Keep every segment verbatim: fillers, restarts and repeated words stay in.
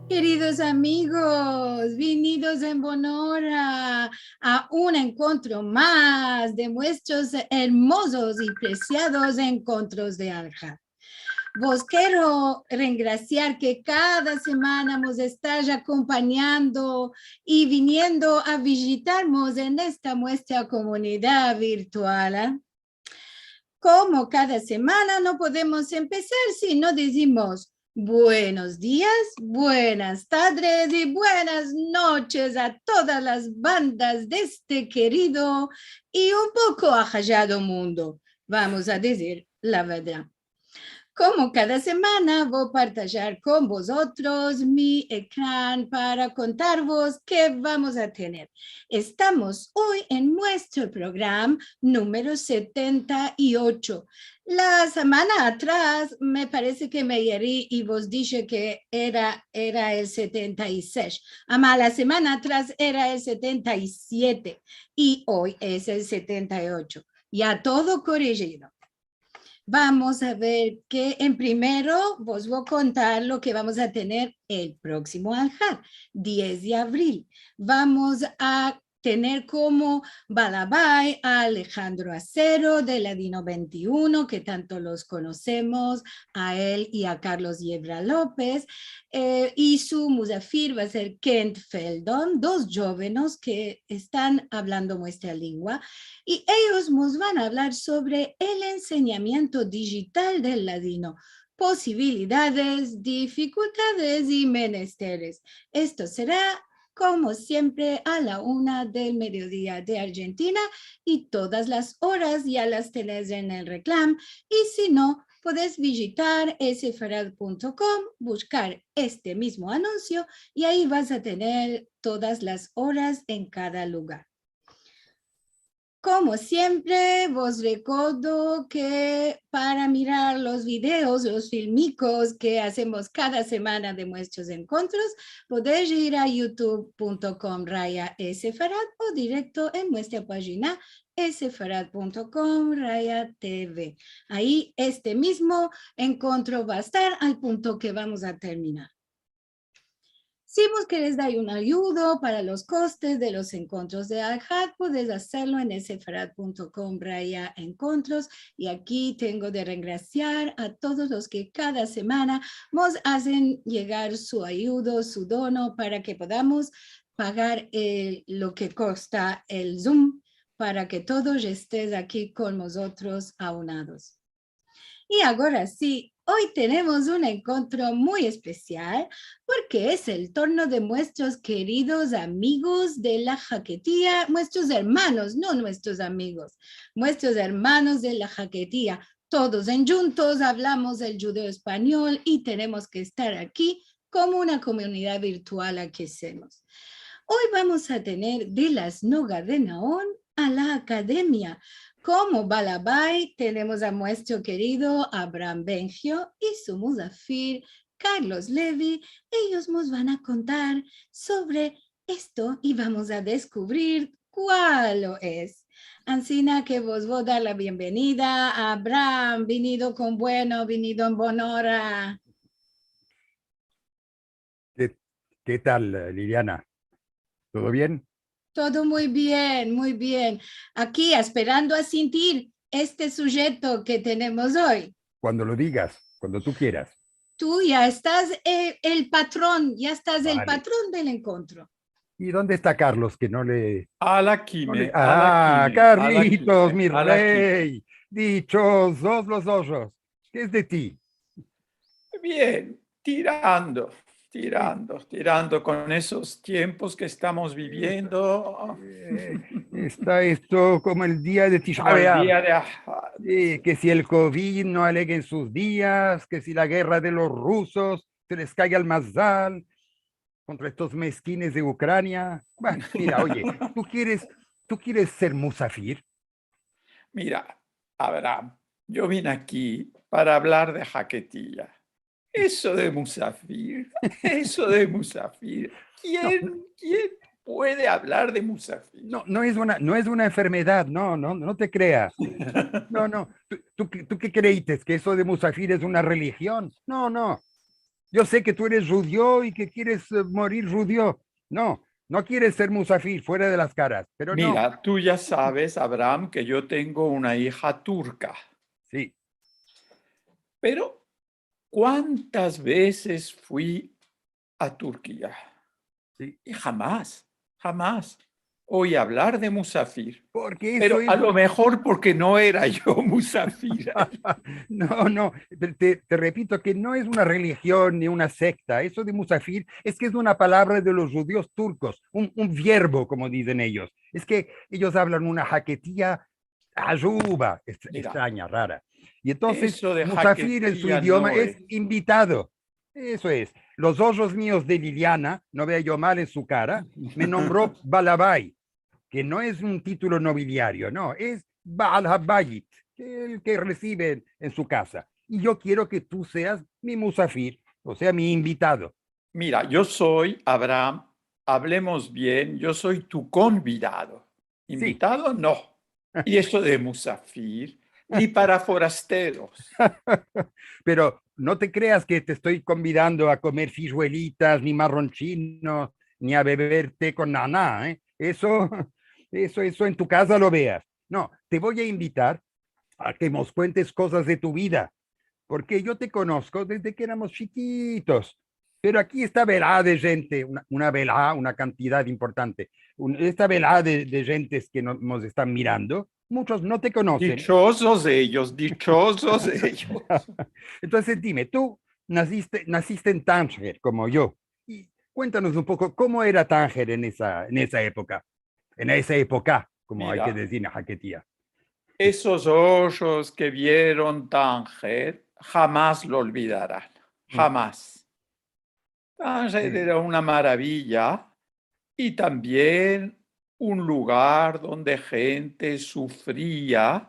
Keridos amigos, vinidos en bona ora a un enkontro mas de muestros ermozos i presiados enkontros de Alhad. Vos kero rengrasiar ke kada semana mos estaj akompanyando i viniendo a vijitarmos en esta muestra komunidad virtual. Komo kada semana, no podemos empesar si no dizimos buenos dias, buenas tadres i buenas noches a todas las bandas de este kerido i un poko ahajado mundo. Vamos a dizir la verdad. Komo kada semana, vo partajar kon vozotros mi ekran para kontarvos ke vamos a tener. Estamos oy en muestro programa numero setenta i ocho. La semana atras, me parese ke me yeri i vos dishe ke era, era el setenta i sesh. Ama, la semana atras era el setenta i siete i oy es el setenta i ocho. Ya todo korijido. Vamos a ver ke en primero vos vo kontar lo ke vamos a tener el proksimo Alhad, diez de avril. Vamos a tener komo balabay a Alejandro Acero de Ladino vente i uno, ke tanto los konosemos, a el i a Carlos Yebra Lopez, eh, i su muzafir va a ser Kent Feldon, dos djovenos ke estan avlando muestra lengua, i eyos mos van a avlar sovre el ensenyamiento dijital del ladino, posibilidades, difikultades i menesteres. Esto sera, komo siempre, a la una del mediodia de Arjentina, i todas las oras ya las tenesh en el reklam, i si no, podesh vijitar sefarad punto kom, bushkar este mizmo anunsio, i ayi vas a tener todas las oras en kada lugar. Komo siempre, vos rekordo ke para mirar los videos, los filmikos ke azemos kada semana de muestros enkontros, podesh ir a youtube punto kom raya sefarad o direkto en muestra pajina sefarad punto kom raya tv. Ayi este mizmo enkontro va a estar al punto ke vamos a terminar. Si vos keres dar un ayudo para los kostes de los enkontros de Alhad, podesh azerlo en sefarad punto kom raya enkontros. I aki tengo de rengrasiar a todos los ke kada semana mos azen yegar su ayudo, su dono, para ke podamos pagar, eh, lo ke kosta el Zoom, para ke todos estesh aki kon mozotros aunados. I agora si, oy tenemos un enkontro muy espesial, porke es el turno de muestros keridos amigos de la Haketia, muestros ermanos, no muestros amigos, muestros ermanos de la Haketia. Todos endjuntos avlamos el djudeo-espanyol i tenemos ke estar aki komo una komunidad virtual ke azemos. Oy vamos a tener de las noga de Naon a la akademia. Komo balabay tenemos a muestro kerido Abraham Bengio i su muzafir Carlos Levy. Eyos mos van a kontar sovre esto i vamos a deskuvrir kual es. Ansina ke vos vo dar la bienvenida. Abraham, vinido kon bueno, vinido en bona ora. Ke, ke tal, Liliana? Todo bien? Todo muy bien, muy bien. Aki esperando a sintir este sujeto ke tenemos oy. Kuando lo digas, kuando tu keras. Tu ya estas, eh, el patron, ya estas el patron del enkontro. I donde esta Carlos? Ke no le... Ala aki, ala aki, Carlitos, mi rey. Dichozos los ojos. Ke es de ti? Bien, tirando, tirando, tirando kon esos tiempos ke estamos biviendo. Eh, esta esto komo el dia de Tisha B'Av. Komo el dia de, ah, si, ke si el kovid no alegre sus dias, ke si la gerra de los rusos se les kaiga el mazal kontra estos meskines de Ukrania. Bueno, mira, oye, tu keres, tu keres ser muzafir? Mira, Abraham, yo vine aki para avlar de Haketia. Eso de muzafir, eso de muzafir. Kien, kien puede avlar de muzafir? No, no es una, no es una enfermedad, no, no, no te kreas. No, no. Tu, tu, tu ke kreites, ke eso de muzafir es una relijion? No, no. yo se ke tu eres djudio i ke keres, eh, morir djudio. No, no keres ser musafir, fuera de las karas, pero no. Mira, tu ya saves, Abraham, ke yo tengo una ija turka. Si. Pero, kuantas vezes fui a Turkia? Si. I hamas, hamas oyi avlar de musafir. Porke eso es... Pero a lo mejor porke no era yo musafir. No, no, te, te, te repito ke no es una relijion ni una sekta. Eso de musafir es ke es una palavra de los djudios turkos, un, un vierbo, komo dizen eyos. Es ke eyos avlan una haketia ajuba, es-, estranya, rara. I entonses, musafir en su idioma es invitado. Eso es. Los ojos mios de Liliana, no vea yo mal en su kara, me nomro balabayit, ke no es un titulo nobiliario, no, es baal habayit, el ke resive en, en su kaza. I yo kero ke tu seas mi musafir, o sea, mi invitado. Mira, yo soy, Abraham, avlemos bien, yo soy tu konvidado. Si. Invitado, no. I eso de musafir, ni para forasteros. Pero no te kreas ke te esto konvidando a komer fijuelitas, ni marron chino, ni a bever te kon nana, eh. Eso, eso, eso en tu kaza lo veas. No, te vo a invitar a ke mos kuentes kozas de tu vida, porke yo te konosko desde ke eramos chikitos. Pero aki esta velada de djente, una, una velada, una kantidad importante, un, esta velada de, de djentes ke no, mos estan mirando, muchos no te konosen. Dichozos eyos, dichozos eyos. Entonses, dime, tu nasiste, nasiste en Tanger, komo yo. I kuentanos un poko komo era Tanger en esa, en esa epoka. En esa epoka, komo ay ke dizir en haketia. Mira, esos ojos ke vieron Tanger hamas lo olvidaran. Mm. Hamas. Tanger era una maraviya i tambien un lugar donde djente sufria,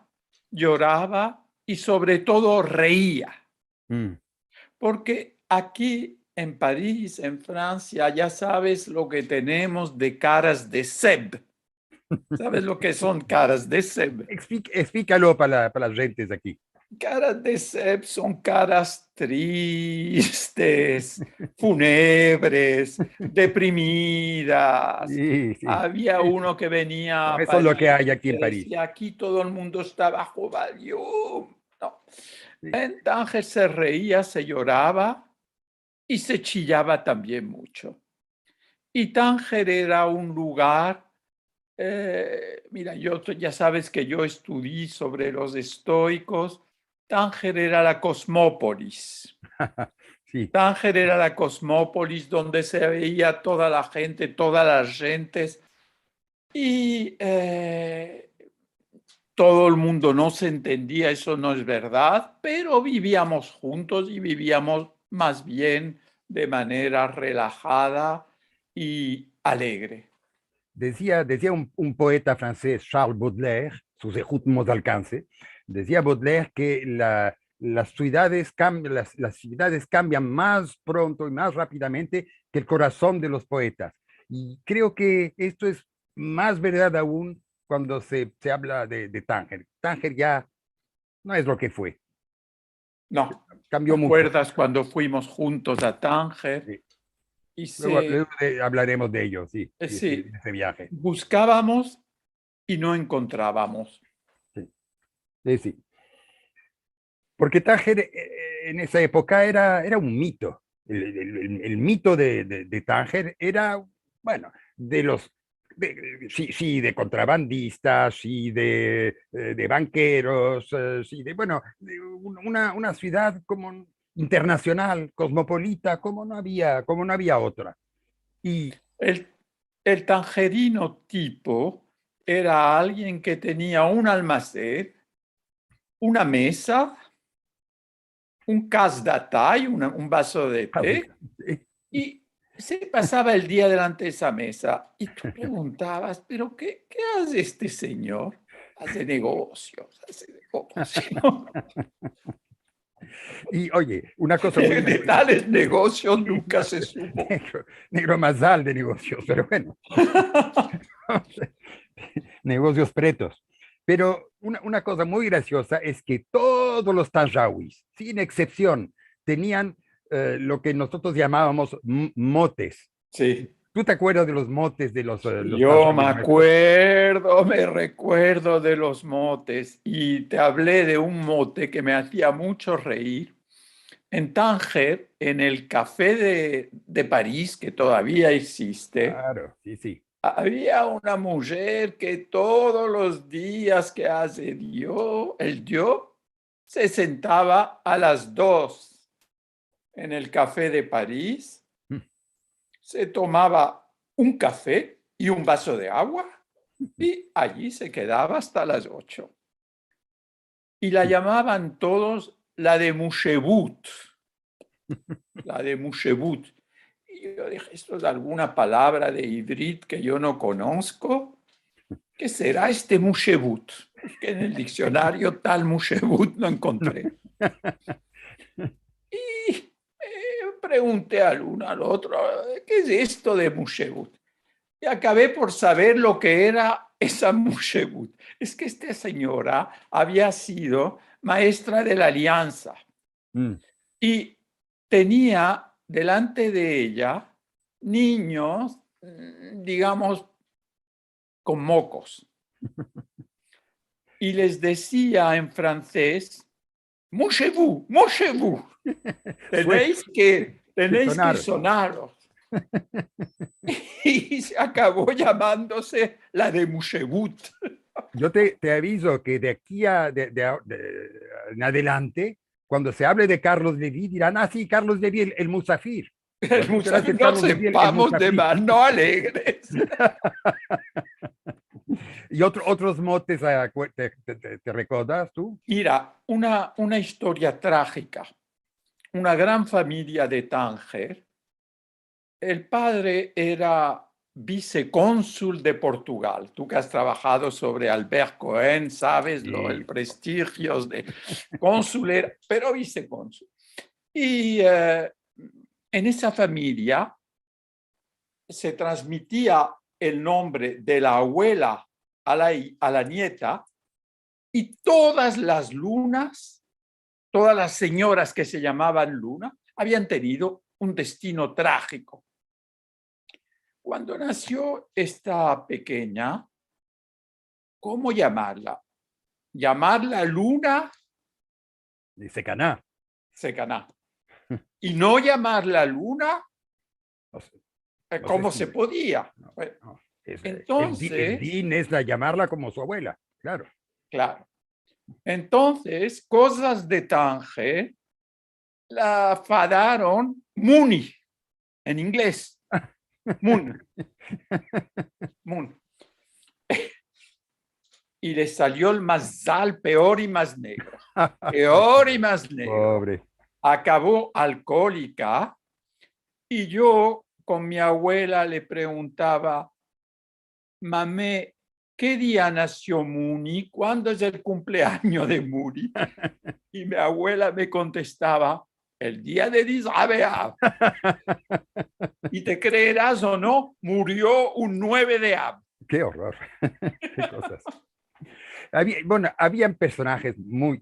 yorava i, sovre todo, reia. Mm. Porke aki en Paris, en Fransia, ya saves lo ke tenemos de karas de seb. Saves lo ke son karas de seb? Eksplik-, eksplikalo para la, para las djentes aki. Karas de seb son karas tristes, funebres, deprimidas. Si, si. Avia uno ke venia a Paris, ke dizia, "Aki todo el mundo esta bajo Valium." No. Si. En Tanger se reia, se yorava i se chiyava tambien mucho. I Tanger era un lugar, eh, mira, yo, ya saves ke yo estudii sovre los estoikos. Tanger era la kosmopolis. Si. Tanger era la kosmopolis donde se veia toda la djente, todas las djentes. I, eh, todo el mundo no se entendia, eso no es verdad, pero biviamos djuntos i biviamos mas bien de manera relajada i alegre. Dizia, dizia un, un poeta franses, Charles Baudelaire, su zehut mos alkanse, dizia Baudelaire ke la, las sivdades kam-, las, las sivdades kambian mas pronto i mas rapidamente ke el korason de los poetas. I kreo ke esto es mas verdad aun kuando se, se avla de, de Tanger. Tanger ya no es lo ke fue. No. Kambio mucho. Te akuerdas kuando fuimos djuntos a Tanger? Si. I luego, se, luego de, avlaremos de ello, si, eh, si, si, de ese viaje. Buskavamos i no enkontravamos. Si. Si, si. Porke Tanger, eh, en esa epoka era, era un mito. El, el, el, el mito de, de, de Tanger era, bueno, de los, de, si, si de kontrabandistas, si de, eh, de bankeros, eh, si de, bueno, de un, una, una sivdad komo internasional, kosmopolita, komo no avia, komo no avia otra. I el, el tangerino tipo era alguien ke tenia un almasen, una mesa, un kas de tay, una, un vaso de te, i se pasava el dia delante de esa mesa. I tu preguntavas, "Pero ke, ke aze este sinyor?" "Aze negosios, aze negosios." I, oye, una koza muy... De tales negosios nunka se supo. Negro, negro mazal de negosios, pero bueno. Negosios pretos. Pero una, una koza muy gratsioza es ke todos los tanjawis, sin eksepsion, tenian eh, lo ke mozotros yamavamos m-, motes. Si. Tu te akuerdas de los motes de los, eh, los Yo me pasajes? Acuerdo, me rekuerdo de los motes i te avle de un mote ke me azia mucho reir. En Tanger, en el kafé de, de Paris, ke todavia existe, Klaro, si, si. avia una mujer ke todos los dias ke aze Dio, el Dio, se sentava a las dos en el kafé de Paris, Mm. se tomava un kafé i un vaso de agua i ayi se kedava asta las ocho. I la yamavan todos la de Mushebut. La de Mushebut. I yo dizhe, esto es alguna palavra de ivrit ke yo no konosko. Ke sera este Mushebut? Buskey en el diksionario, tal Mushebut no enkontre. I, eh, pregunte al uno al otro, ke es esto de Mushebut? I akavi por saver lo ke era esa Mushebut. Es ke esta sinyora avia sido maestra de la Aliansa Mm. i tenia delante de eya ninyos, mm, digamos, kon mokos. I les dezia en fransez, "Mushevou, mushevou. Teneis ke, teneis ke sonar. Sonaros." I se akavo yamandose la de Mushevut. Yo te, te avizo ke de aki a, de, de, de, en adelante, kuando se avle de Carlos Levy, diran, "Ah, si, Carlos Levy, el, el musafir." El Muchas gracias, musafir, no Carlos Levy, el sepamos de musafir. mas, no alegres. I otro, otros motes, ah, kue-, te, te, te, te rekordas tu? Mira, una, una istoria trajika. Una gran famiya de Tanger. El padre era visekónsul de Portugal. Tu ke as trabajado sovre Albert Cohen, saves lo, Si. el prestigio de konsul, era, pero visekónsul. I, eh, en esa famiya se transmitia el nombre de la avuela a la hi-, a la nieta, i todas las Lunas, todas las sinyoras ke se yamavan Luna, avian tenido un destino trajiko. Kuando nasio esta pekenya, komo yamarla? Yamarla Luna, Dize, "Kana." se kana. I no yamarla Luna, O sea, eh, no se komo se si- podia? No, Bueno, no. Es, el di-, el entonses, din es la, yamarla komo su avuela, klaro. Klaro. Entonses, kozas de Tanger la fadaron Muni, en inglez. Mun. Mun. I le salio el mazal peor i mas negro. Peor i mas negro. Povre. Akavo alkoolika, i yo kon mi avuela le preguntava, "Mame, ke dia nasio Muni? Kuando es el kumpleanyo de Muni?" I mi avuela me kontestava, "El dia de Tis'a B'Av." I te kreeras o no, murio un nueve de Av. Ke orror. Ke kozas. Avia, bueno, avian personajes muy,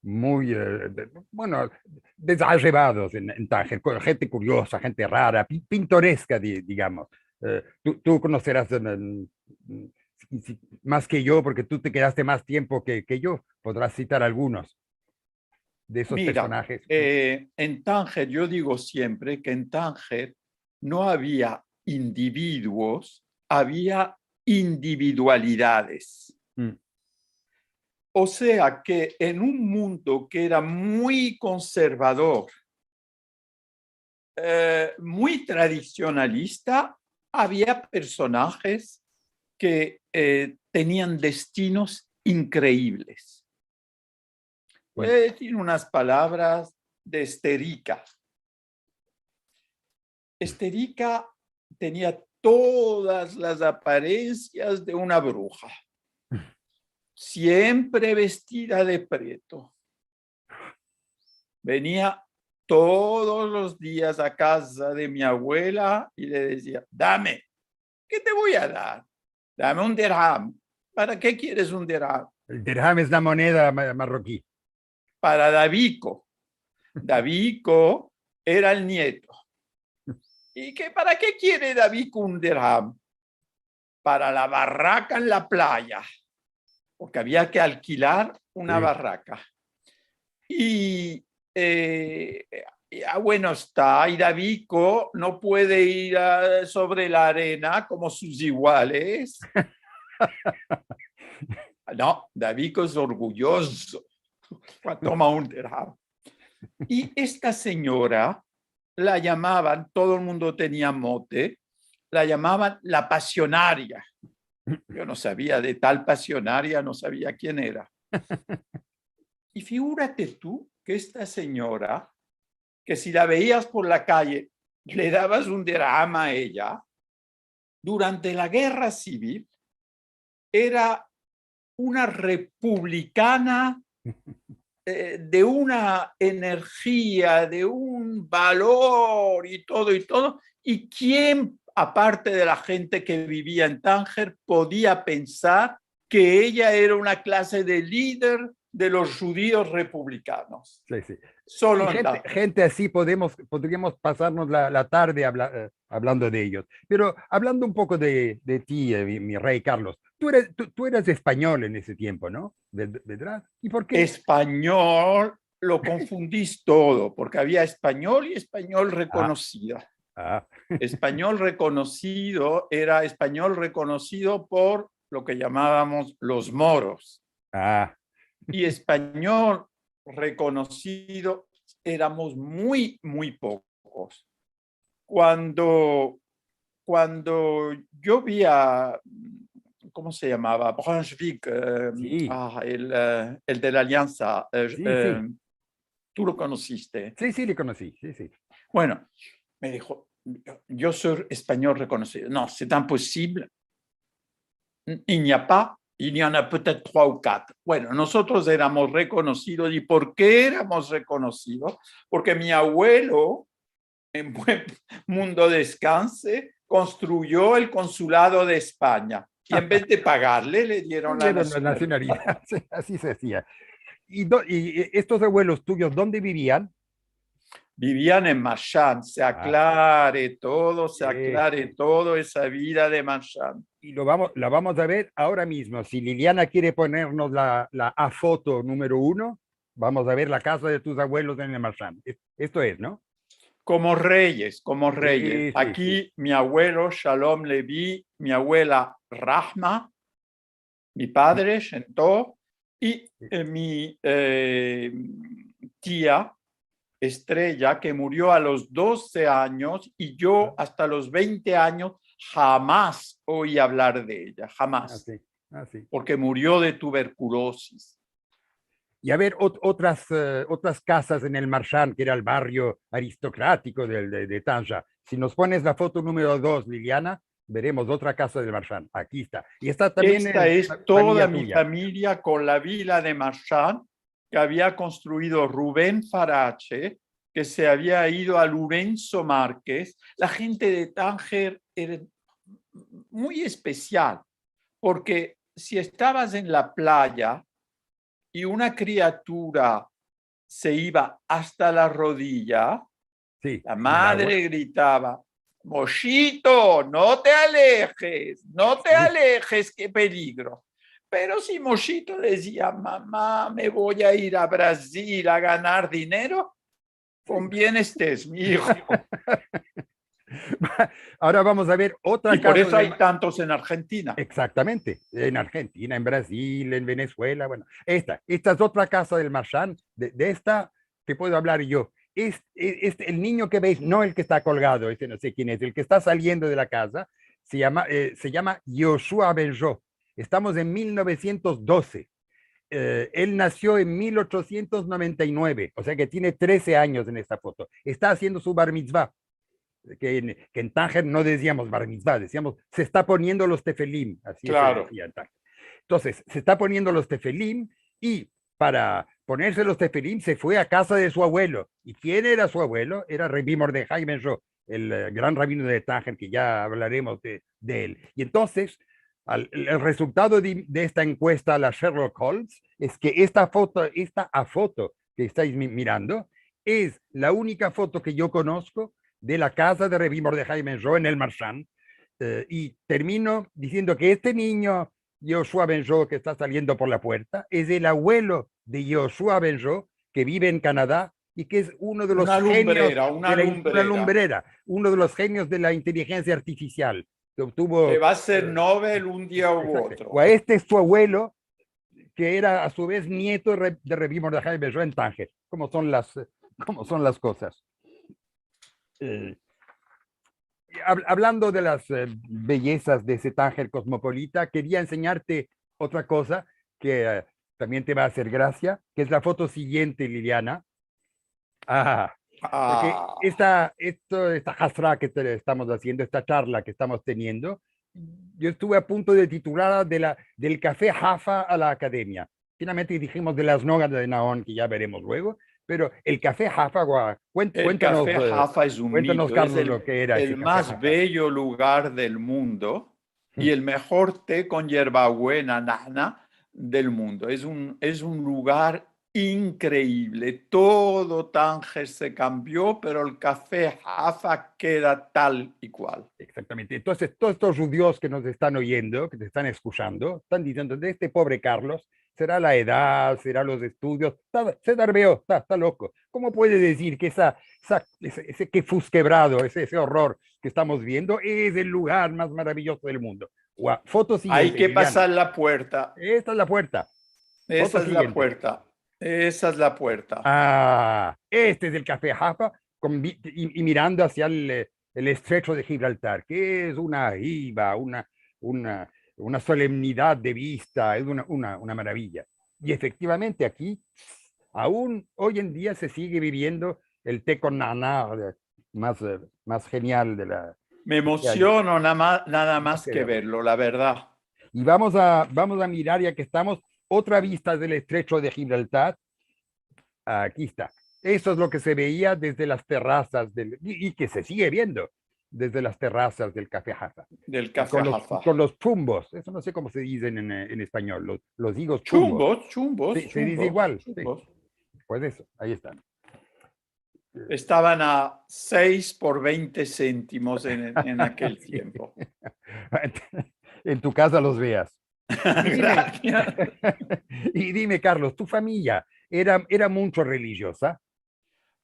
muy, eh, de, bueno, dezarevados en, en Tanger, ku-, djente kurioza, djente rara, pi-, pintoreska, di-, digamos. Eh, tu, tu konoseras, em, em, si, si, mas ke yo, porke tu te kedaste mas tiempo ke, ke yo. Podras sitar algunos de esos Mira, personajes. Eh, en Tanger, yo digo siempre ke en Tanger no avia individuos, avia individualidades. Mm. O sea ke en un mundo ke era muy konservador, eh, muy tradisionalista, avia personajes ke, eh, tenian destinos inkreivles. Voy a dezir unas palavras de Esterika. Esterika tenia todas las aparensias de una bruja. Siempre vestida de preto. Venia todos los dias a kaza de mi avuela i le dezia, "Dame, ke te vo a dar? Dame un dirham." "Para ke kieres un dirham?" El dirham es la moneda ma-, marroki. "Para daviko." Daviko era el nieto. I ke, para ke kiere David un derham? Para la baraka en la playa, porke avia ke alkilar una baraka. I, e, a, bueno, esta, i Daviko no puede ir a, sovre la arena komo sus iguales. No, Daviko es orguyozo. Toma un derham. I esta sinyora la yamavan, todo el mundo tenia mote, la yamavan la pasionaria. Yo no savia de tal pasionaria, no savia kien era. I figurate tu ke esta sinyora, ke si la veias por la kaye, le davas un derham a eya, durante la gerra sivil, era una republikana, e, de una energia, de un valor i todo, i todo. I kien, aparte de la djente ke bivia en Tanger, podia pensar ke eya era una klase de lider de los djudios republikanos? Si, si. Solo en Tanger. Djente, djente ansi podemos, podriamos pasarmos la, la tarde avla-, e, avlando de eyos. Pero avlando un poko de, de ti, e, mi, mi rey Carlos, tu eras, tu, tu eras espanyol en ese tiempo, no? Ver-, verdad? I por ke? Espanyol, lo konfundis todo, porke avia espanyol i espanyol rekonosido. A. Espanyol rekonosido era espanyol rekonosido por lo ke yamavamos los moros. A. I espanyol rekonosido eramos muy, muy pokos. Kuando, kuando yo vi a, komo se yamava? Brunswick, e, si, a, el, e, el de la Aliansa, e, si, si, e, tu lo konosiste? Si, si, le konosi, si, si. Bueno, me dijo, yo soy espanyol rekonosido. No, c'est impossible. Il n'y a pas, il y en a peut-être trois ou quatre. Bueno, nosotros eramos rekonosidos. I por ke eramos rekonosidos? Porke mi avuelo, en buen mundo deskanse, konstruyo el konsulado de Espanya. I en vez de pagarle, le dieron la nasionalidad. Le dieron la nasionalidad. Si, ansi se azia. I do-, i, e, estos avuelos tuyos, donde bivian? Bivian en Marchand. Se aklare todo, se aklare todo esa vida de Marchand. I lo vamos, la vamos a ver agora mizmo. Si Liliana kiere ponermos la, la, a foto numero uno, vamos a ver la kaza de tus avuelos en el Marchand. Es-, esto es, no? Komo reyes, komo reyes. Si, si, si. Aki mi avuelo, Shalom Levi, mi avuela, Rahma, mi padre, Shento, i, e, mi, e, tia, Estrella, ke murio a los doze anyos, i yo asta los vente anyos jamas oyi avlar de eya, jamas. A, si, a, si. Porke murio de tuberkulosis. I a ver, ot-, otras, e, otras kazas en el Marchand, ke era el barrio aristokratiko del, de, de Tanja. Si mos pones la foto numero dos, Liliana, veremos otra kaza del Marchand. Aki esta. I esta tambien es familia tuya. Esta es toda mi familia kon la vila de Marchand ke avia konstruido Rubén Farache, ke se avia ido a Lorenzo Márquez. La djente de Tanger era muy espesial, porke si estavas en la playa i una kriatura se iva asta la rodilla, si, la madre gritava: "Moshito, no te alejes, no te alejes, ke peligro". Pero si Moshito dezia: "Mama, me vo a ir a Brazil a ganar dinero", "Kon bien estes, mi ijo". Agora vamos a ver otra kaza. I por eso ay tantos en Argentina. Egzaktamente, en Argentina, en Brazil, en Venezuela, bueno, esta, esta es otra kaza del Marchand, de, de esta te puedo avlar yo. Es, es, es el ninyo ke veis, no el ke esta kolgado, este no se kien es, el ke esta saliendo de la kaza, se yama, e, se yama Yoshua Benjo. Estamos en mil novesientos doze. E, el nasio en mil ochosientos noventa i nueve, o sea ke tiene treze anyos en esta foto. Esta aziendo su bar mitzvah. Ke en, ke en Tanger no deziamos bar mitzvah, deziamos, se esta poniendo los tefelim, ansi se dezia en Tanger. Entonses, se esta poniendo los tefelim i para ponerse los tefelim se fue a kaza de su avuelo. I kien era su avuelo? Era Rabi Mordehai Benjo, el, e, gran rabino de Tanger, ke ya avlaremos de, de el. I entonses, al, el, el rezultado de, de esta enkuesta a la Sherlock Holmes es ke esta foto, esta a foto ke estais mi-, mirando, es la unika foto ke yo konosko de la kaza de Rebi Mordehai Ben Joa en el Marshan. Eh, i termino diziendo ke este ninyo, Yehoshua Ben Joa, ke esta saliendo por la puerta, es el abuelo de Yehoshua Ben Joa, ke bive en Kanada i ke es uno de los genios de la in-, una lumbrera, uno de los genios de la inteligensia artifisial, ke obtuvo, ke va a ser, eh, Nobel un dia u otro. O este es su abuelo, ke era a su vez nieto de Re-, de Rebi Mordehai Ben Joa en Tanger. Komo son las, komo son las kozas. Eh, hab-, hablando de las, eh, beyezas de ese Tanger kosmopolita, keria ensenyarte otra koza ke, eh, tambien te va a azer grasia, ke es la foto sigiente, Liliana. Ah, porke esta, esto, esta hazra ke te-, estamos aziendo, esta charla ke estamos teniendo, yo estuve a punto de titularla de la, del Kafe Hafa a la Akademia. Finalmente dijimos de las nogas de Naon, ke ya veremos luego, pero el Kafe Hafa, gua-, kuen-, kuéntanos, eh, kuéntanos, Karlos, lo ke era ese Kafe Hafa. El kafe Hafa es el mas beyo lugar del mundo i el mejor te kon yerbabuena, nahna, del mundo. Es un, es un lugar inkreivle. Todo Tanger se kambio, pero el Kafe Hafa keda tal i kual. Ekzaktamente. Entonses, todos estos djudios ke mos estan oyendo, ke te estan eskuchando, estan diziendo, de este povre Karlos, sera la edad, sera los estudios, esta, se darbeo, esta, esta loko. Komo puede dizir ke esa, esa, ese, ese kefus kevrado, ese, ese orror ke estamos viendo es el lugar mas maraviyozo del mundo? Gua-, foto sigiente, Liliana. Ay ke pasar la puerta. Esta es la puerta. Foto sigiente. Esa es la puerta. Esa es la puerta. Ah, este es el Kafe Hafa, kon vi-, i, i mirando asia el, eh, el estrecho de Gibraltar, ke es una hiba, una, una, una solemnidad de vista, es una, una, una maravilla. I efektivamente aki, aun oy en dia se sige biviendo el te kon nahna, eh, mas, eh, mas genial de la, de la... Me emosiono nada ma-, nada mas ke verlo, la verdad. I vamos a, vamos a mirar, ya ke estamos, otra vista del estrecho de Gibraltar. Aki esta. Eso es lo ke se veia desde las terrazas del, i, i ke se sige viendo desde las terrazas del Kafe Hafa. Del Kafe Hafa. I kon los, i kon los chumbos, eso no se komo se dize en, en, en espanyol, los, los igos chumbos. Chumbos, chumbos, chumbos. Se, se dize igual, si. Chumbos. Pues eso, ayi esta. Estavan a seis por vente sentimos en, en akel tiempo. En tu kaza los veas. I dime, i dime, Karlos, tu famiya era, era muncho relijioza?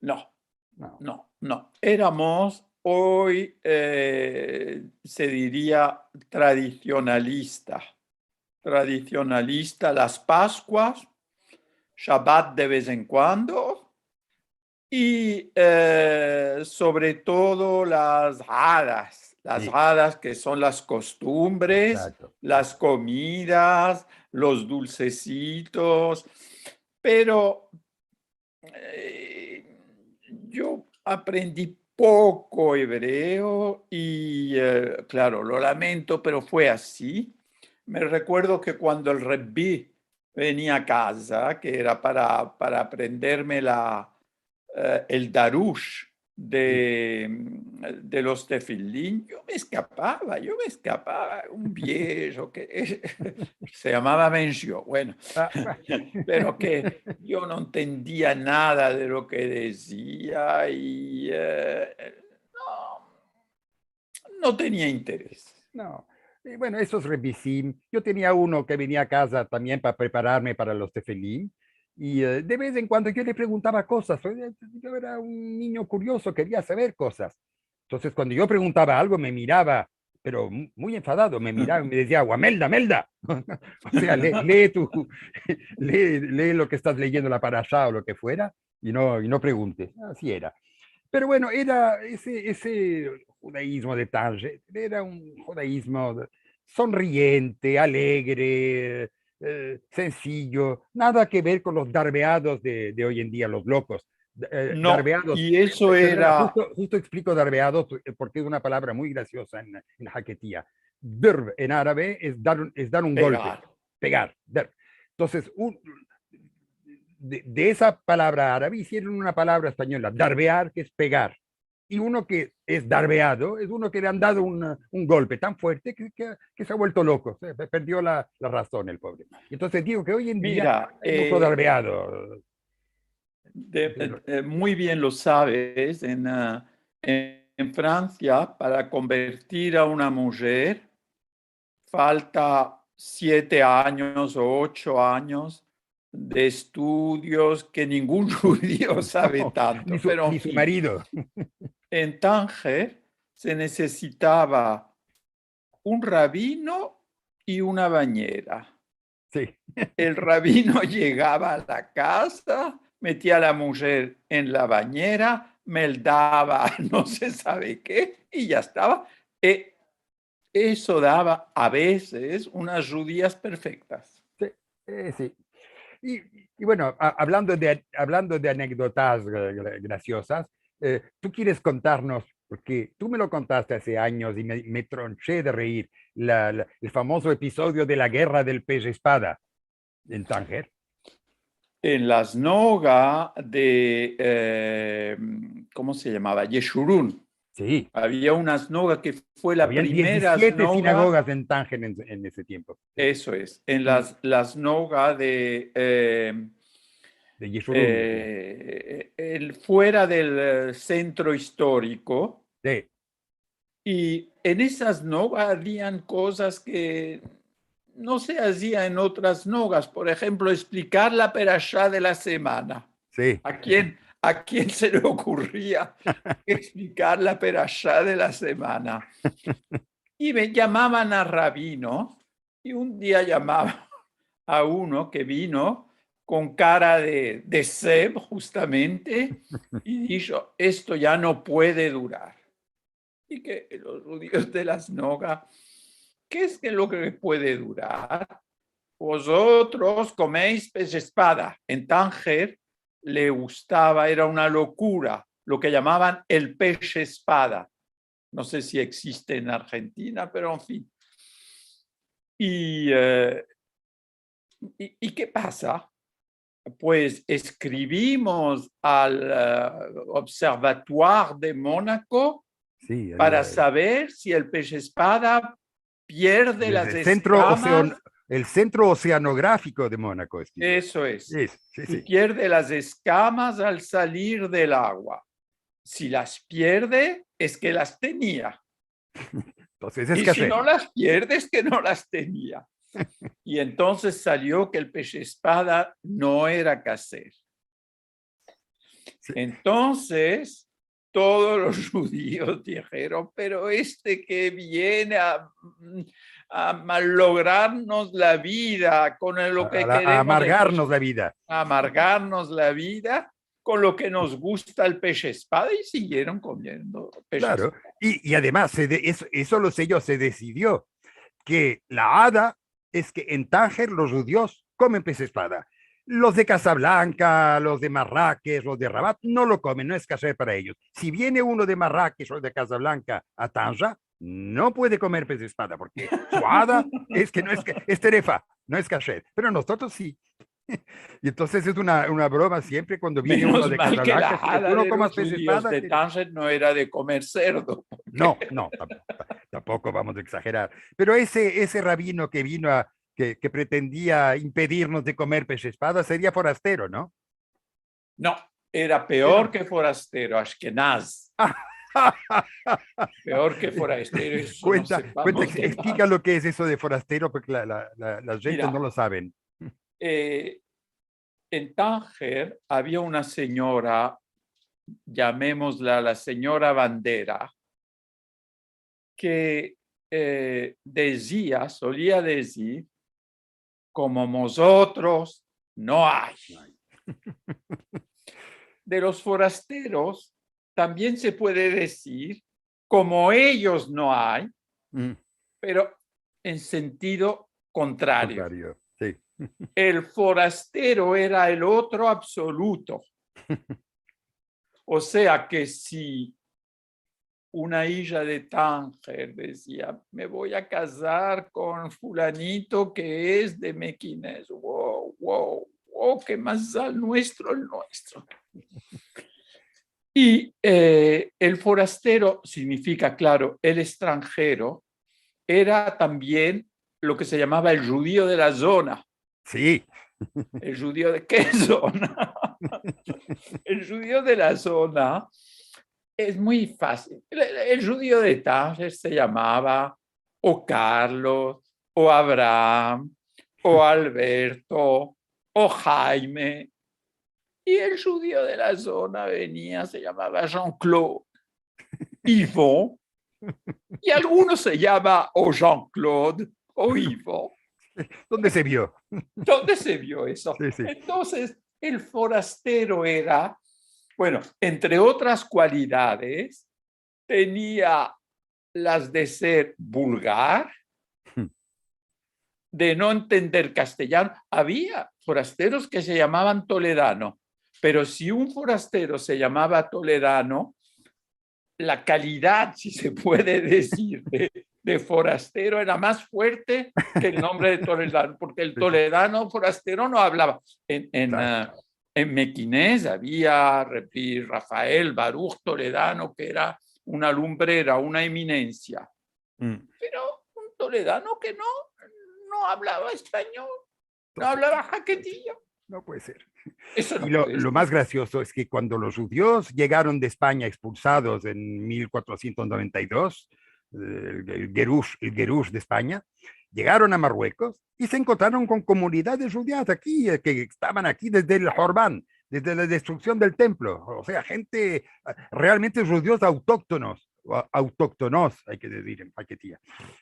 No. No. No, no. Eramos, oy, eh, se diria tradisionalista. Tradisionalista, las Paskuas, Shabat de vez en kuando, i, eh, sovre todo las hadas. Las hadas ke son las kostumbres, las komidas, los dulsesitos. Pero, eh, yo aprendi poko ebreo i, eh, klaro, lo lamento, pero fue asi. Me rekuerdo ke kuando el Rebbi venia a kaza, ke era para, para aprenderme la, eh, el darush de, de los tefilin, yo me eskapava, yo me eskapava. Un viejo ke se yamava Mencio, bueno, pero ke yo no entendia nada de lo ke dezia i, eh, no, no tenia interes. No. I bueno, esos rebisim, yo tenia uno ke venia a kaza tambien para prepararme para los tefilin, i, eh, de vez en kuando yo le preguntava kozas, eh, yo era un ninyo kuriozo, keria saver kozas. Entonses, kuando yo preguntava algo, me mirava, pero mu-, muy enfadado, me mirava i me dezia: "Agua, melda, melda". O sea, lee, lee tu, lee, lee lo ke estas leyendo, la parasha o lo ke fuera, i no, i no preguntes. Asi era. Pero bueno, era ese, ese djudaizmo de Tanger, era un djudaizmo sonriente, alegre, eh, sensiyo, nada ke ver kon los darbeados de, de oy en dia, los lokos. Eh, no, darbeados. I eso era... Justo, justo ekspliko darbeados, eh, porke es una palavra muy gratsioza en, en haketia. Darb en arabe es dar un, es dar un golpe. Pegar. Pegar, darb. Entonses, un, de, de esa palavra arabe izieron una palavra espanyola, darbear, ke es pegar. I uno ke es darbeado es uno ke le han dado un, un golpe tan fuerte ke, ke, ke se ha vuelto loko, se, pe-, perdio la, la razon el povre. I entonses digo ke oy en dia... Mira, ay muncho, eh, darbeado. de, eh, eh, muy bien lo saves, en, ah, en, en Fransia, para konvertir a una mujer, falta siete anyos o ocho anyos de estudios ke ningun djudio save tanto, ni su, pero, en fin, ni su marido. En Tanger se nesesitava un rabino i una banyera. Si. El rabino yegava a la kaza, metia a la mujer en la banyera, meldava no se save ke, i ya estava. E, eso dava a vezes unas djudias perfektas. Si, eh, si. I, i bueno, a, avlando de, avlando de anekdotas gra-, gra-, grasiozas, eh, tu keres kontarnos, porke tu me lo kontaste ase anyos i me, me tronche de reir, la, la, el famozo episodio de la gerra del pez espada en Tanger. En la znoga de, eh, komo se yamava? Yeshurun. Si. Avia una znoga ke fue la primera znoga. Avian diezisiete sinagogas en Tanger en, en ese tiempo. Eso es, en la, la znoga de, eh, de Yeshurun, eh, el, fuera del, eh, sentro istoriko. Si. I en esa znoga avian kozas ke no se azia en otras znogas. Por enshemplo, esplikar la perashá de la semana. Si. A kien, a kien se le okurria esplikar la perashá de la semana? I me yamavan a rabino, i un dia yamavan a uno ke vino kon kara de, de sed, justamente, i disho: "Esto ya no puede durar". I ke los djudios de la znoga, ke es ke lo ke puede durar? Vozotros komeis pez espada. En Tanger le gustava, era una lokura, lo ke yamavan el pez espada. No se si existe en Argentina, pero en fin. I, eh, i, i ke pasa? Pues eskrivimos al, eh, Observatoire de Mónaco para saver si el pez espada pierde las eskamas. El Sentro Osean-, el Sentro Oseanografiko de Mónaco, es ke. Eso es. Si, si, si. Si pierde las eskamas al salir del agua. Si las pierde, es ke las tenia. Entonses, es ke si no las pierde, es ke no las tenia. I entonses salio ke el pez espada no era kaser. Si. Entonses, todos los djudios dijeron: "Pero este ke viene a, a malograrnos la vida kon lo ke keremos, a amargarnos la vida, a amargarnos la vida kon lo ke mos gusta el pez espada", i siguieron komiendo pez espada. Klaro. I, i ademas, se de-, eso, eso lo se, se desidio ke la hada es ke en Tanger los djudios komen pez espada. Los de Kazablanka, los de Marrakesh, los de Rabat no lo komen, no es kaser para eyos. Si viene uno de Marrakesh o de Kazablanka a Tanger, no puede komer pez espada, porke su hada es ke no es ke, es terefa, no es kaser. Pero mozotros si. I entonses es una, una broma siempre kuando viene uno de Kazablanka, ke tu no komas pez espada. Menos mal ke la hada de los djudios de Tanger no era de komer serdo. No, no, tam-, ta-, tampoko vamos a egzagerar. Pero ese, ese rabino ke vino a, ke, ke pretendia impedirmos de komer pez espada seria forastero, no? No, era peor ke forastero, ashkenaz. Peor ke forastero, eso no. Kuenta, kuenta, esplika lo ke es eso de forastero, porke la, la, la, las djentes no lo saven. Mira, eh, en Tanger avia una sinyora, yamemosla la sinyora Bandera, ke, eh, dezia, solia dezir: "Komo mozotros no ay". De los forasteros tambien se puede dezir: "Komo eyos no ay", mm, pero en sentido kontrario. Kontrario, si. El forastero era el otro absoluto. O sea ke si una ija de Tanger dezia: "Me vo a kazar kon fulanito ke es de Mekinez". Wow, wow, wow, ke mazal muestro el muestro. I, eh, el forastero signifika, klaro, el estranjero, era tambien lo ke se yamava el djudio de la zona. Si. El djudio de ke zona? El djudio de la zona es muy fásil. El, el djudio de Tanger se yamava o Carlos, o Abraham, o Alberto, o Jaime. I el djudio de la zona venia, se yamava Jean-Claude, Yvon, i algunos se yama o Jean-Claude o Yvon. Donde se vio? Donde se vio eso? Si, si. Entonces, el forastero era, bueno, entre otras kualidades, tenia las de ser vulgar, de no entender kastelyano. Avia forasteros ke se yamavan toledano, pero si un forastero se yamava toledano, la kalidad, si se puede dezir, de, de forastero era mas fuerte ke el nombre de toledano, porke el toledano forastero no avlava. En, en, a, en Mekinez avia Rafael Baruch Toledano, ke era una lumbrera, una eminensia. Pero un toledano ke no, no avlava espanyol, no avlava haketia. No puede ser. Eso no Y lo, puede lo ser. Más gracioso es que cuando los djudios yegaron de Espanya ekspulsados en mil kuatrosientos noventa i dos, eh, el, el gerush, el gerush de Espanya, yegaron a Marruekos i se enkontraron kon komunidades djudias aki, eh, ke estavan aki dezde el Horban, dezde la destruksion del templo. O sea, djente, eh, realmente djudios autoktonos, o a-, autoktonos, ay ke dezir en haketia.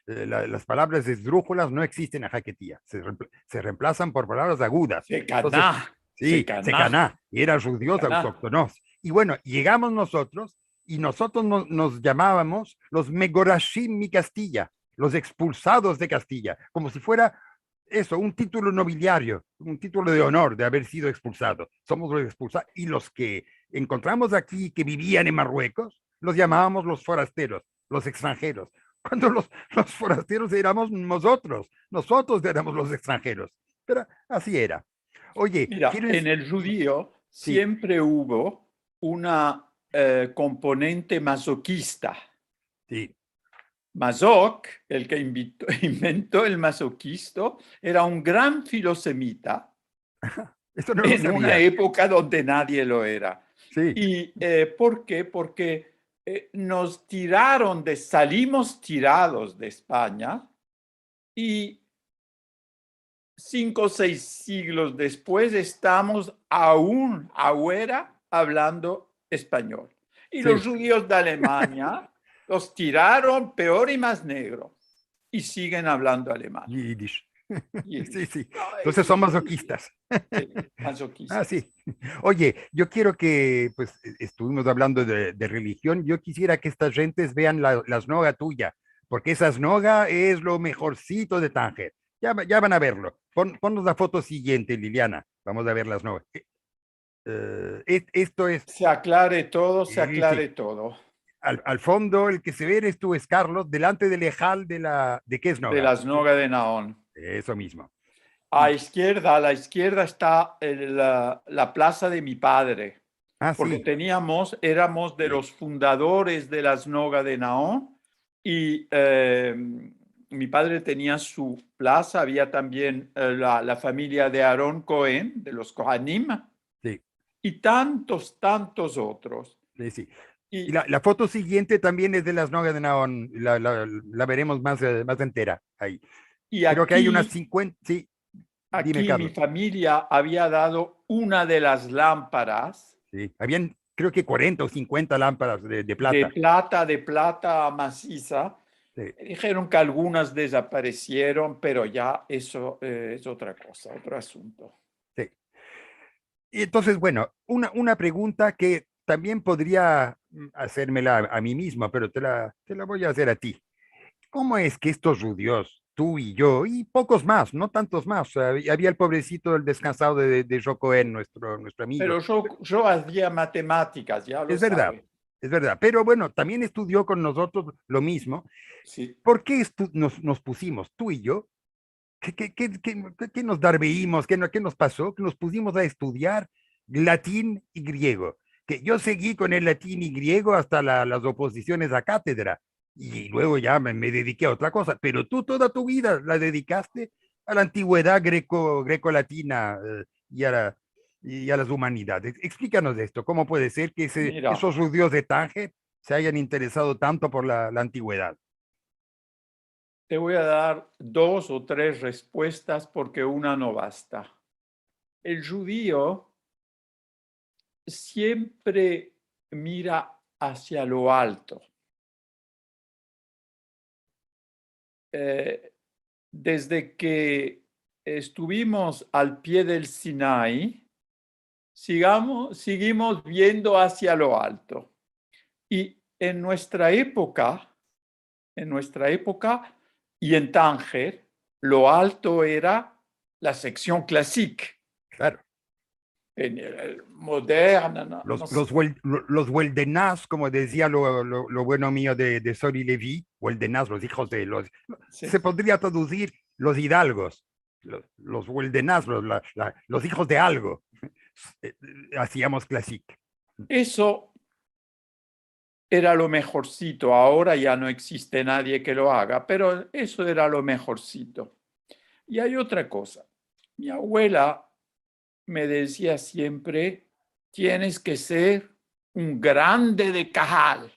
Eh, la, las palavras esdrujulas no existen en haketia. Se reempl-, se reemplazan por palavras agudas. Entonces, Sekaná. si, Sekaná. Sekaná. I eran djudios Sekaná. Autoktonos. I bueno, yegamos mozotros i mozotros no-, mos yamavamos los Megorashim mi Kastiya, los ekspulsados de Kastiya, komo si fuera eso, un titulo nobiliario, un titulo de onor de aver sido ekspulsado. Somos los ekspulsados. I los ke enkontramos aki, ke bivian en Marruekos, los yamavamos los forasteros, los ekstranjeros. Kuando los, los forasteros eramos mozotros, mozotros eramos los ekstranjeros. Pero ansi era. Oye, Mira, kieres- en el djudio Si. Siempre uvo una, eh, komponente mazokista. Si. Mazok, el ke invito-, invento el mazokisto, era un gran filosemita Esto no lo en una savia. Epoka donde nadie lo era. Si. I, eh, por ke? Porke, eh, mos tiraron de, salimos tirados de Espanya i sinko o seis siglos despues estamos aun afuera avlando espanyol. I Si. Los djudios de Alemanya mos tiraron peor i mas negro i sigen avlando aleman. Yiddish. Yiddish. Si, si. No, Entonses es- son mazokistas. Si, mazokistas. Ah, si. Oye, yo kero ke, pues, e-, estuvimos avlando de, de relijion. Yo kisiera ke estas djentes vean la, la znoga tuya, porke esa znoga es lo mejorsito de Tanger. Ya va-, ya van a verlo. Pon, ponnos la foto siguiente, Liliana. Vamos a ver la znoga. E, e, es-, esto es Se aklare todo, se Si, si. aklare todo. Al, al fondo, el ke se ve eres tu, es Carlos, delante del ejal de la, ¿de ke znoga? De la znoga de Naon. Eso mizmo. A izkierda, a la izkierda esta el, la, la plaza de mi padre. Ah, Porke si. teniamos, eramos de Si. Los fundadores de la znoga de Naon i, eh, mi padre tenia su plaza, avia tambien, eh, la, la famiya de Aaron Cohen, de los Kohanim, Si. i tantos, tantos otros. Si, si. I I la, la foto siguiente tambien es de la znoga de Naon. La, la, la veremos mas, e, mas entera ayi. i Kero ke ay aki, unas sinkuenta, si. Dime, aki mi Carlos. famiya avia dado una de las lamparas Si. Avian, kero ke kuarenta o sinkuenta lamparas de, de de plata. plata, de plata masiza. Si. Dijeron ke algunas dezaparesieron, pero ya eso, e, es otra koza, otro asunto. Si. I entonses, bueno, una, una pregunta ke tambien podria, mm, azermela a, a mi mizmo, pero te la, te la vo a azer a ti. Komo es ke estos djudios, tu i yo, i pokos mas, no tantos mas, o sea, avia, avia el povresito, el deskansado de, de Joe Cohen, nuestro, nuestro amigo. Pero yo, yo azia matematicas, ya lo Es verdad, sabe. es verdad. Pero bueno, tambien estudio kon mozotros lo mizmo. Si. Por ke estu-, mos, mos pusimos, tu i yo, ke, ke, ke, ke, ke, ke mos darbeimos? Ke no, ke mos paso? Ke mos pusimos a estudiar latin i griego. Ke yo segi kon el latin i griego asta la, las opozisiones a katedra. I luego ya me, me dediki a otra koza. Pero tu toda tu vida la dedikaste a la antiuedad greko, grekolatina, e, i a la, y a las humanidades. Eksplikanos esto, komo puede ser ke ese, Mira. esos djudios de Tanger se ayan interesado tanto por la, la antigüedad? Te voy a dar dos o tres respuestas porque una no basta. El judío siempre mira hacia lo alto. Eh, desde que estuvimos al pie del Sinaí, sigamos, seguimos viendo hacia lo alto. Y en nuestra época, en nuestra época y en Tanger, lo alto era la section classique. Claro. En el moderno, no, Los, no sé. los wel-, lo-, los Weldenaz, komo dezia lo, lo, lo bueno mio de, de Sori Levi, Weldenaz, los ijos de los, Sí. se podria traduzir los idalgos, lo-, los Weldenaz, los, la, la, los ijos de algo. Eh, haziamos classique. Eso era lo mejorcito. Ahora ya no existe nadie que lo haga, pero eso era lo mejorcito. Y hay otra cosa. Mi abuela me decía siempre: "Tienes que ser un grande de Kahal".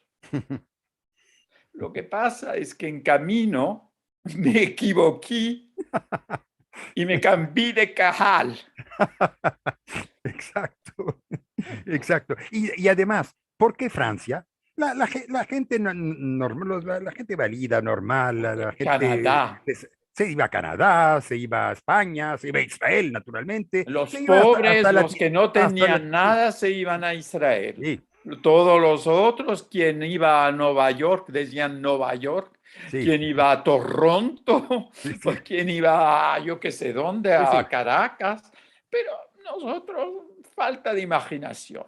Lo que pasa es que en camino me equivoqué y me cambié de Kahal. Exacto, exacto. Y, y ademas, por ke Fransia? La, la ge-, la djente no-, normal, los, la, la djente valida, normal, la, la djente Kanada. se, se iva a Kanada, se iva a Espanya, se iva a Israel, naturalmente. Los Se iva asta, povres, asta los Lati-, ke no asta tenian Lati-, nada, se ivan a Israel. Si. Todos los otros, kien iva a Nova York, dezian Nova York, Si. kien iva a Toronto, Si, si. o kien iva a yo ke se donde, Si, si. a Caracas. Pero nosotros, falta de imajinasion.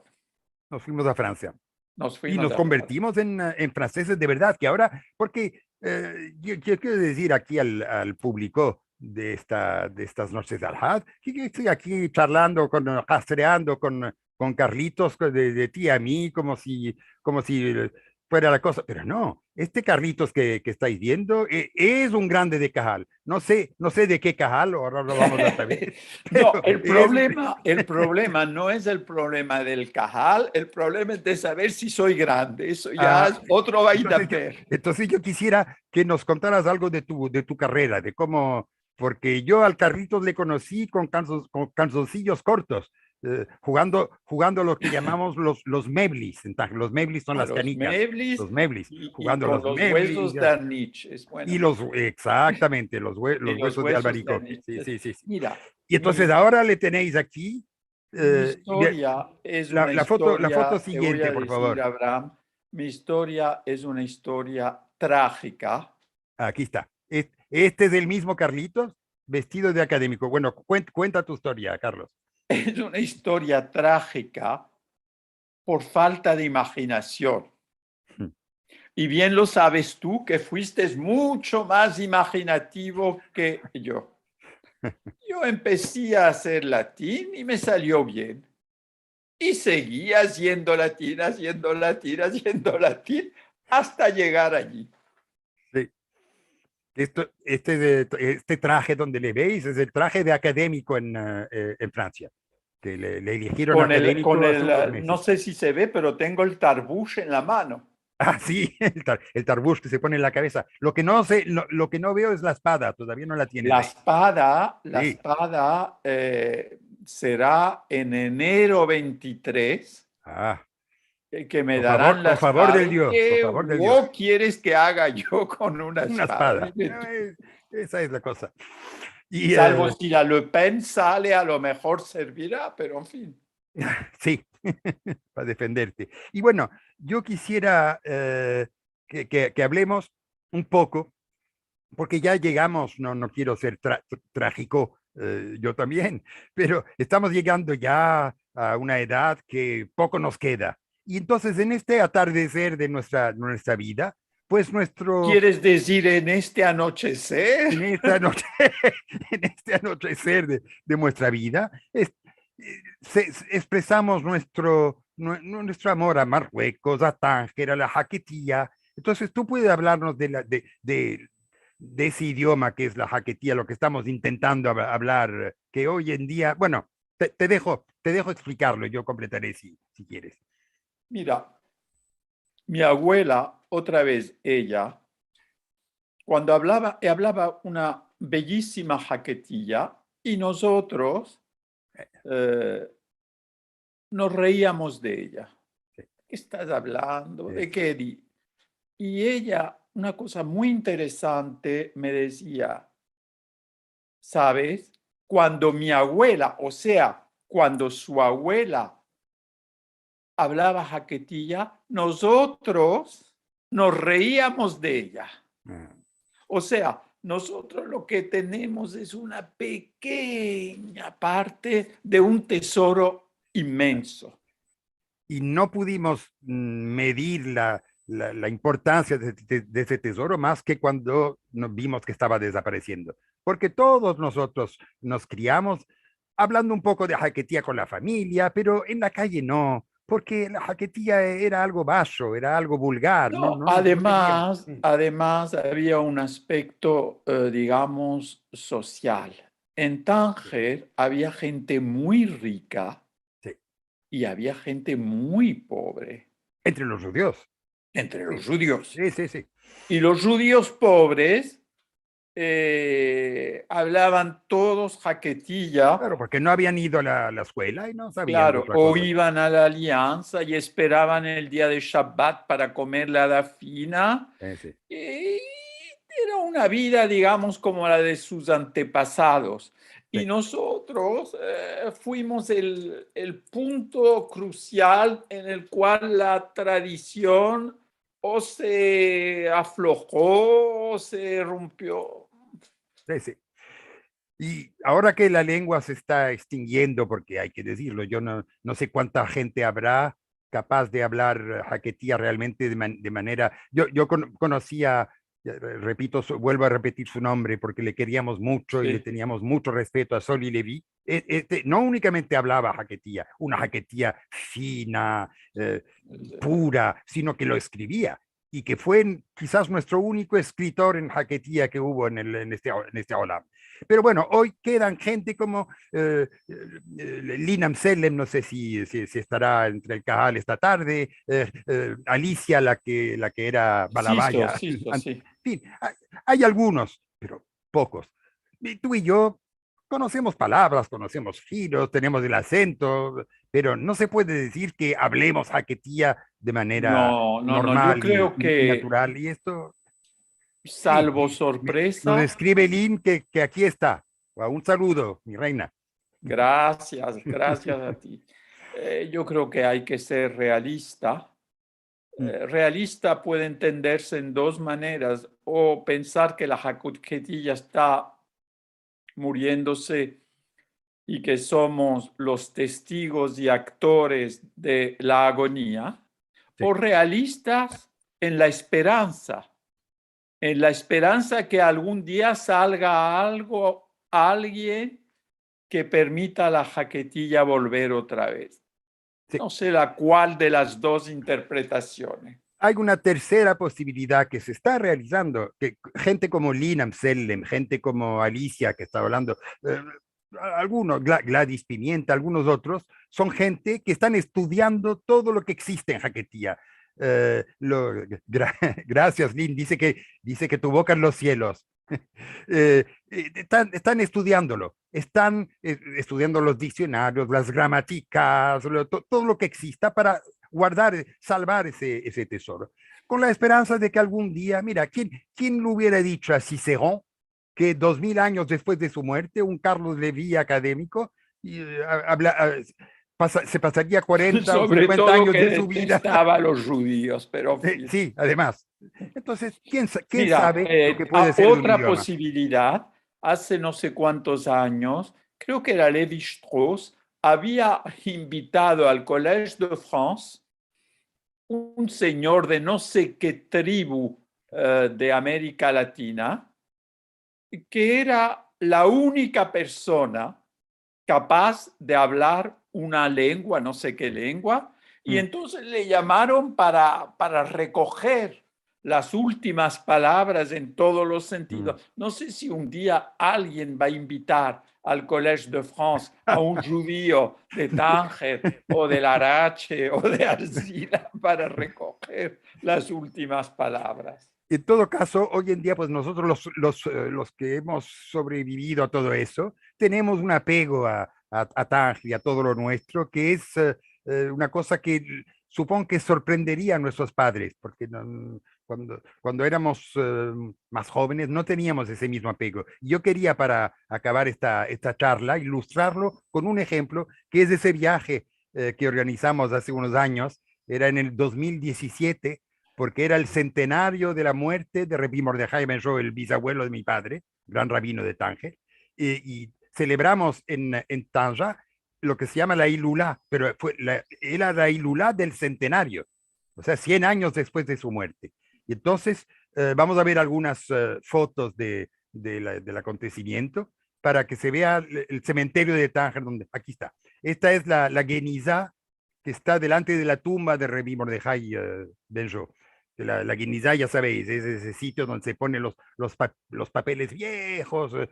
Nos fuimos a Fransia. Nos fuimos a Fransia. I nos konvertimos en, eh, en fransezes de verdad, ke agora, porke, eh, yo, yo kero dizir aki al, al publiko de esta, de estas noches de Alhad, ke, ke estoi aki charlando kon, rastreando kon, kon Karlitos, kon, de, de ti a mi, komo si, komo si, eh, fuera la koza, pero no, este Karlitos ke, ke estais viendo, eh, es un grande de Kahal. No se, no se de ke Kahal, agora lo vamos a saver. No, el problema, el problema no es el problema del Kahal, el problema es de saber si soy grande. Eso ya es otro vaidapel. Entonses yo, entonses yo kisiera ke nos kontaras algo de tu, de tu karera, de komo, porke yo al Karlitos le konosi kon kalzon-, kon kalzonsinyos kortos, eh, djugando, djugando lo ke yamamos los, los mevlis. Entonses, los mevlis son las kanikas. Los mevlis. Los mevlis, i, i djugando kon los mevlis, wesos de Anich, es bueno. I los, egzaktamente, los we-, los wesos de Albariko. Si, si, si, si. Mira, i entonses agora le teneis aki, eh, la, la foto, la foto sigiente, por favor. Mi istoria es una istoria trajika. Aki esta. Es-, este es el mizmo Karlitos vestido de akademiko. Bueno, kuen-, kuenta tu istoria, Karlos. Es una istoria trajika por falta de imajinasion. I bien lo saves tu, ke fuistes muncho mas imajinativo ke yo. Yo empesi a azer latin i me salio bien. I segi aziendo latin, aziendo latin, aziendo latin, asta yegar ayi. Si. Esto, este de, este traje donde le veis es el traje de akademiko en, eh, en Fransia, ke le, le eligieron akademiko aze unos mezes. Kon el, kon el, no se si se ve, pero tengo el tarbush en la mano. Ah, si, el tar-, el tarbush ke se pone en la kavesa. Lo ke no se, lo, lo ke no veo es la espada, todavia no la tienes ayi. La espada, la espada, eh, sera en enero ventitres. Ah. Eh, ke me daran la espada. Por favor, por favor del Dio, por favor del Dio. Ke kieres ke aga yo kon una espada? Una espada. Dime tu. Eh, esa es la koza. I, eh, salvo si la Le Pen sale, a lo mejor servira, pero en fin. Si, para defenderte. I bueno, yo kisiera, eh, ke, ke, ke avlemos un poko, porke ya yegamos, no, no kero ser tra-, tra-, trajiko, eh, yo tambien, pero estamos yegando ya a una edad ke poko mos keda. I entonses, en este atardeser de muestra, muestra vida, pues muestro... Kieres dizir en este anocheser? En este anoche-, en este anocheser de, de muestra vida, es-, eh, se, se, ekspresamos muestro, mue-, muestro amor a Marruekos, a Tanger, a la Haketia. Entonses, tu puedes avlarmos de la, de, de, de ese idioma ke es la Haketia, lo ke estamos intentando av-, avlar, ke oy en dia, bueno, te, te dejo, te dejo eksplikarlo, yo kompletare si, si keres. Mira, mi abuela, otra vez ella, kuando avlava, avlava una beyisima haketiya i mozotros, eh, mos reiamos de eya. Si. Ke estas avlando? Si. De ke di? I eya, una koza muy interesante, me dizia, saves, kuando mi abuela, o sea, kuando su abuela avlava haketiya, mozotros mos reiamos de eya. Ah. O sea, mozotros lo ke tenemos es una pekenya parte de un tezoro imenso. I no pudimos, mm, medir la, la, la importansia de, de, de ese tezoro mas ke kuando no, vimos ke estava dezaparesiendo. Porke todos mozotros mos kriamos avlando un poko de haketiya kon la famiya, pero en la kaye no, porke la haketiya era algo basho, era algo vulgar. No, no, no, no ademas, teniamos, mm. Ademas avia un aspekto, eh, digamos, sosial. En Tanjer avia djente muy rika Si. I avia djente muy povre. Entre los djudios. Entre los djudios. Si, si, si. I los djudios povres, eh, avlavan todos haketiya. Klaro, porke no avian ido a la, la eskuela i no savian. Klaro, o ivan a la aliansa i esperavan el dia de Shabat para komer la dafina. Si, si. I era una vida, digamos, komo la de sus antepasados. I mozotros, eh, fuimos el, el punto krusial en el kual la tradision o se aflojo o se rompio. Si, si. I agora ke la lengua se esta ekstinguiendo, porke ay ke dizirlo, yo no, no se kuanta djente avra kapaz de avlar, eh, haketiya realmente de man-, de manera, yo, yo kon-, konosia, eh, repito, su, vuelvo a repetir su nombre porke le keriamos muncho i le teniamos muncho respeto, a Soli Levi. E-, este, no unikamente avlava haketiya, una haketiya fina, eh, pura, sino ke lo eskrivia i ke fue en, kizas muestro uniko eskritor en haketiya ke uvo en el, en este, en este olam. Pero bueno, oy kedan djente komo, eh, eh, Lina Amsellem, no se si, si, si estara entre el kahal esta tarde, eh, eh, Alicia, la ke, la ke era balabaya. Si, si, si. En fin, ay, ay algunos, pero pokos. I tu i yo konosemos palavras, konosemos jiros, tenemos el asento, pero no se puede dizir ke avlemos haketiya de manera normal i, i natural. I esto, salvo sorpresa. Nos eskrive Lin ke, ke aki esta. Un saludo, mi reina. Grasias, grasias a ti. Eh, yo kreo ke ay ke ser realista. Eh, realista puede entenderse en dos maneras, o pensar ke la haketiya esta muriendose i ke somos los testigos i aktores de la agonia, o realistas en la esperansa, en la esperansa ke algun dia salga algo, alguien ke permita a la haketiya volver otra vez. Si. No se la kual de las dos interpretasiones. Ay una tersera posibilidad ke se esta realizando, ke djente komo Lina Amsellem, djente komo Alicia ke esta avlando, eh, algunos, Gla-, Gladys Pimienta, algunos otros, son djente ke estan estudiando todo lo ke existe en haketiya. Eh, lo, gra-, grasias, Lin. Dize ke, dize ke tu boka en los sielos. Eh, eh, estan, estan estudiandolo, estan, eh, estudiando los diksionarios, las gramatikas, lo, to-, todo lo ke exista para guardar, eh, salvar ese, ese tesoro. Kon la esperansa de ke algun dia, mira, kien, kien lo uviera dicho a Cicéron ke dos mil anyos despues de su muerte, un Carlos Levy akademiko, i, eh, avla-, a, pasa-, se pasaria kuarenta o sinkuenta anyos de su vida. Sovre todo ke detestava a los djudios, pero en fin. Si, ademas. Entonses, kien sa-, kien save lo ke puede ser de un idioma? Mira, eh, otra posibilidad, aze no se kuantos anyos, kreo ke era Levi Strauss, avia invitado al Collège de France un senyor de no se ke tribu, eh, de Amerika Latina, ke era la unika persona kapaz de avlar una lengua, no se ke lengua, i entonses le yamaron para, para rekojer las ultimas palavras en todos los sentidos. No se si un dia alguien va a invitar al Collège de France a un djudio de Tanger o de Larache o de Arzila para rekojer las ultimas palavras. En todo kaso, oy en dia, pues, nosotros los, los, eh, los ke emos sovrevivido a todo esto, tenemos un apego a, a, a Tanger i a todo lo muestro, ke es, eh, eh, una koza ke supongo ke sorprenderia a muestros padres, porke no, kuando, kuando eramos, eh, mas jovenes no teniamos ese mizmo apego. Yo keria, para akavar esta, esta charla, ilustrarlo kon un enshemplo, ke es ese viaje, eh, ke organizamos aze unos anyos, era en el dos mil dizisiete, porke era el sentenario de la muerte de Rabbi Mordehai Benjo, el bizavuelo de mi padre, gran rabino de Tanger, i, i selebramos en, en Tanger lo ke se yama la Ilula, pero fue la, era la Ilula del sentenario, o sea, sien anyos despues de su muerte. I entonses, eh, vamos a ver algunas, eh, fotos de, de la, del akontesimiento para ke se vea el, el sementerio de Tanger, donde, aki esta. Esta es la, la geniza ke esta delante de la tumba de Rabbi Mordehai, eh, Benjo. La, la geniza, ya saveis, es ese sitio donde se ponen los, los pa-, los papeles viejos, eh,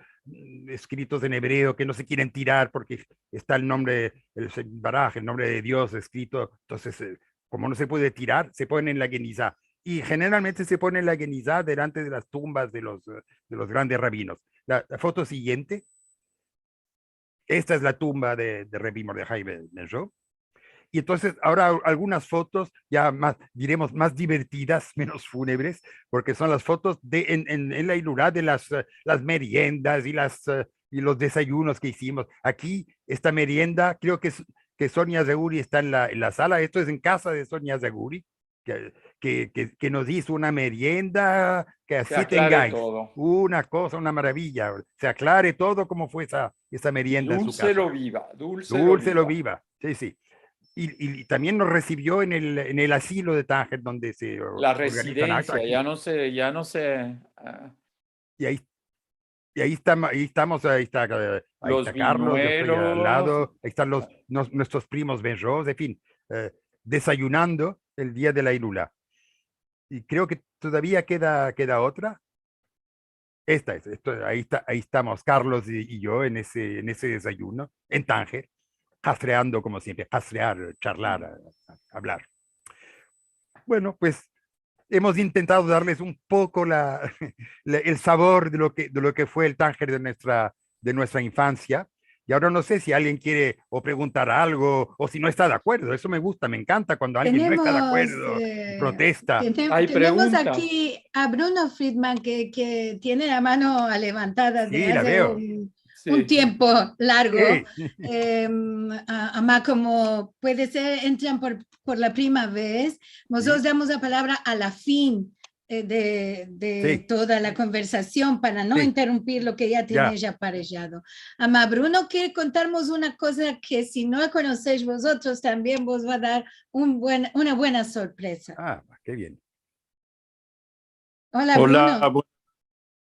eskritos en ebreo, ke no se kieren tirar porke esta el nombre, el Shem Baraj, el nombre de Dios eskrito. Entonses, eh, komo no se puede tirar, se ponen en la geniza. I jeneralmente se pone la geniza delante de las tumbas de los, eh, de los grandes rabinos. La, la foto siguiente. Esta es la tumba de, de Rabbi Mordehai Ben, Benjo. I entonses, agora algunas fotos ya mas, diremos, mas divertidas, menos funebres, porke son las fotos de, en, en, en la Ilula de las, eh, las meriendas i las, eh, i los dezayunos ke izimos. Aki, esta merienda, kreo ke es, ke Sonia Zaguri esta en la, en la sala. Esto es en kaza de Sonia Zaguri, ke, ke, ke, ke mos izo una merienda ke... Se aklare todo. Una koza, una maravilla. Se aklare todo komo fue esa, esa merienda en su kaza. Dulce lo viva, dulce lo viva. Dulce lo viva, si, si. I, i, i tambien mos resivio en el, en el azilo de Tanger, donde se organiza la... La rezidensia, ya no se, ya no se, ah, I ayi, i ayi estamos, ayi estamos, ayi esta, eh, ayi esta Carlos, yo estoy al lado, ayi estan los, nos-, muestros primos Benjos, en fin, eh, dezayunando el dia de la Ilula. I kreo ke todavia keda, keda otra. Esta es, esto, ayi esta, ayi estamos Carlos i, i yo en ese, en ese dezayuno, en Tanger, kasreando komo siempre, kasrear, charlar, a, a, avlar. Bueno, pues, emos intentado darles un poko la, la, el savor de lo ke, de lo ke fue el Tanger de muestra, de muestra infansia. I agora no se si alguien kiere o preguntar algo o si no esta de akuerdo. Esto me gusta, me enkanta kuando alguien no esta de akuerdo, eh, protesta. Tenemos, eh, tenemos aki a Bruno Friedman ke, ke tiene la mano levantada de aze un, un tiempo largo. Em, a, ama, komo puede ser, entran por por la prima vez, mozotros damos la palavra a la fin, eh, de, de toda la konversasion para no interumpir lo ke ya tienes ya aparejado. Ama, Bruno kiere kontarmos una koza ke si no konosesh vozotros tambien vos va a dar un buen, una buena sorpresa. Ah, ke bien. Hola, Bruno. Hola, bu-,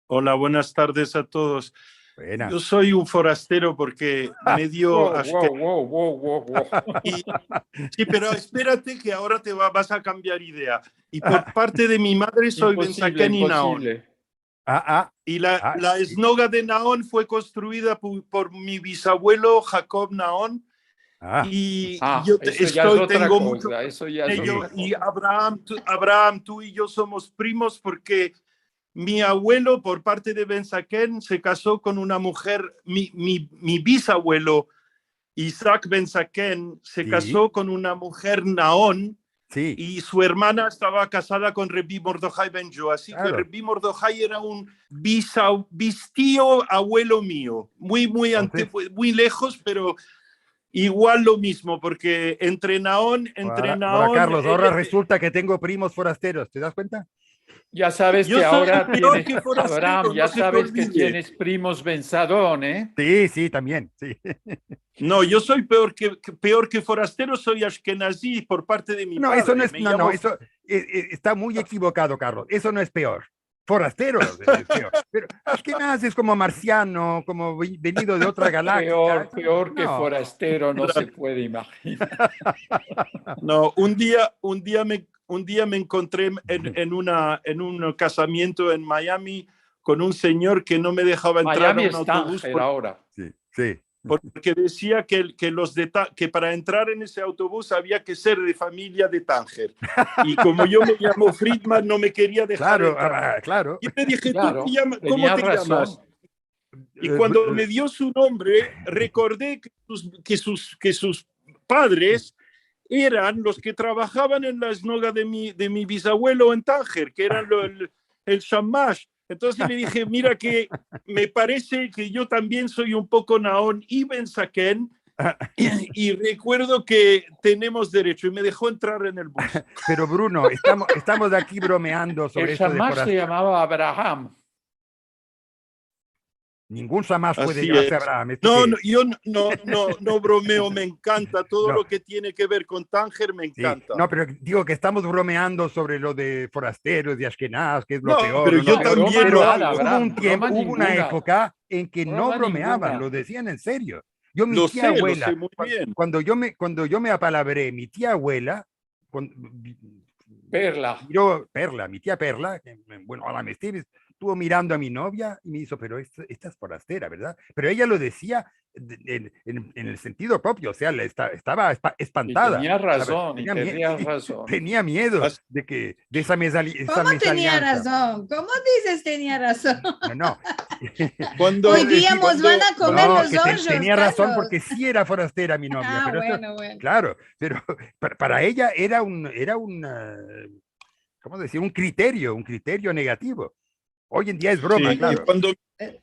hola, buenas tardes a todos. Buenas. Yo soy un forastero porke medio ashke-, wow, wow, wow, wow, wow. I, si, pero espérate ke agora te va, vas a kambiar idea. I por parte de mi madre soy Ben Saken i Naon. Imposivle, imposivle. Ah, ah. I la, ah, la sinagoga de Naon fue konstruida pu-, por mi bizavuelo Jakob Naon. Ah. I yo te-, esto ya es otra koza, esto ya es otra koza. I Abraham, tu, Abraham, tu i yo somos primos porke mi avuelo, por parte de Ben Saken, se kazo kon una mujer, mi, mi, mi bizavuelo, Isaac Ben Saken, se kazo kon una mujer Naon, i su ermana estava kazada kon Rabbi Mordehai Benjo. Asi ke Rabbi Mordehai era un biza-, biztio avuelo mio. Muy, muy ante-, muy lejos, pero igual lo mizmo, porke entre Naon, entre Naon, Carlos, agora resulta ke tengo primos forasteros, te das kuenta? Ya saves ke agora tienes, Abraham, ya saves ke tienes primos Ben Sadon, eh? Si, si, tambien, si. No, yo soy peor ke, ke, peor ke forastero, soy ashkenazi por parte de mi padre. No, eso no es, no, no, eso, eh, eh, esta muy ekivokado, Carlos. Eso no es peor. Forastero es peor. Pero ashkenazi es komo marsiano, komo vi-, venido de otra galaktika. Peor, peor ke forastero, no se puede imajinar. No, un dia, un dia me, un dia me enkontre en, en una, en un kazamiento en Miami kon un sinyor ke no me dejava entrar a un autobus. Miami es Tanger ahora. Si, si. Porke dizia ke, ke los de Ta-, ke para entrar en ese autobus avia ke ser de famiya de Tanger. I komo yo me yamo Friedman, no me keria dejar entrar. Klaro, klaro. I le dize, tu te yamas, komo te yamas? I kuando me dio su nombre, rekordi ke sus, ke sus, ke sus padres eran los ke travajavan en la sinagoga de mi, de mi bizavuelo en Tanger, ke eran lo, el, el shamash. Entonses le dize, mira ke me parese ke yo tambien so un poko Naon Iben Saken, i, i rekuerdo ke tenemos derecho, i me dejo entrar en el bus. Pero Bruno, estamos, estamos aki bromeando sovre esto de forasteros. El shamash se yamava Abraham. Ningun shamash puede yamarse Abraham. No, no, yo no, no, no bromeo, me enkanta todo lo ke tiene ke ver kon Tanger, me enkanta. No, pero digo ke estamos bromeando sovre lo de forasteros i ashkenaz, ke es lo peor, no? Pero yo tambien lo hago. Hubo un tiempo, hubo una epoka en ke no bromeavan, lo dezian en serio. Yo, mi tia abuela, kuando yo me, kuando yo me apalabre, mi tia abuela, Perla. Perla, mi tia Perla, ke, bueno, ala me estimes, estuvo mirando a mi novia i me dijo, pero esta, esta es forastera, verdad? Pero eya lo dezia en, en, en el sentido propio, o sea, estava espantada. I tenia razon, i tenia miedo de ke, de esa mezali-, esa mezaliansa. Komo tenia razon? Komo dizes tenia razon? No, no. Oy dia mos van a komer los ojos, Karlos. Tenia razon porke si era forastera mi novia. Ah, bueno, bueno. Klaro, pero para, para eya era un, era un, eh, komo dizir? Un kriterio, un kriterio negativo. Oy en dia es broma, klaro. Si, i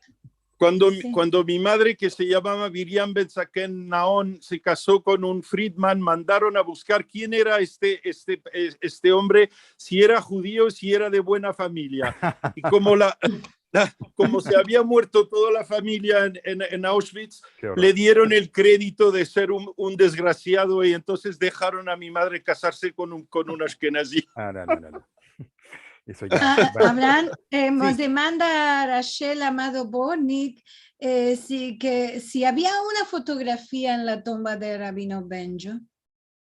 kuando, kuando mi madre, ke se yamava Miriam Ben Saken Naon, se kazo kon un Friedman, mandaron a buskar kien era este, este, este ombre, si era djudio, si era de buena famiya. I komo la, komo se avia muerto toda la famiya en, en, en Auschwitz, le dieron el kredito de ser un, un desgrasiado i entonses dejaron a mi madre kazarse kon un, kon un ashkenazi. Ah, no, no, no, no. Eso ya. Ah, Abraham, eh, mos demanda Rachel Amado Bornik, eh, si, ke, si avia una fotografia en la tumba de Rabino Benjo.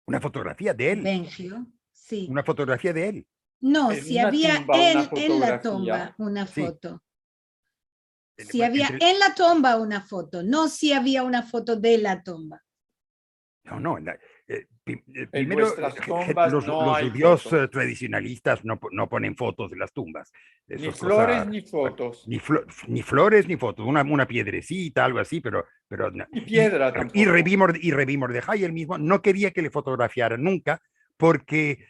Una fotografia de el. Benjo, si. Una fotografia de el. No, si avia en, en la tumba una foto. Si avia en la tumba una foto, no si avia una foto de la tumba. No, no, en la, eh, primero, los djudios tradisionalistas no ponen fotos de las tumbas. Ni flores ni fotos. Ni flores ni fotos, una, una piedrecita, algo asi, pero, pero no. Ni piedra tampoko. I Rabbi Mordehai el mizmo no keria ke le fotografiaran nunka, porke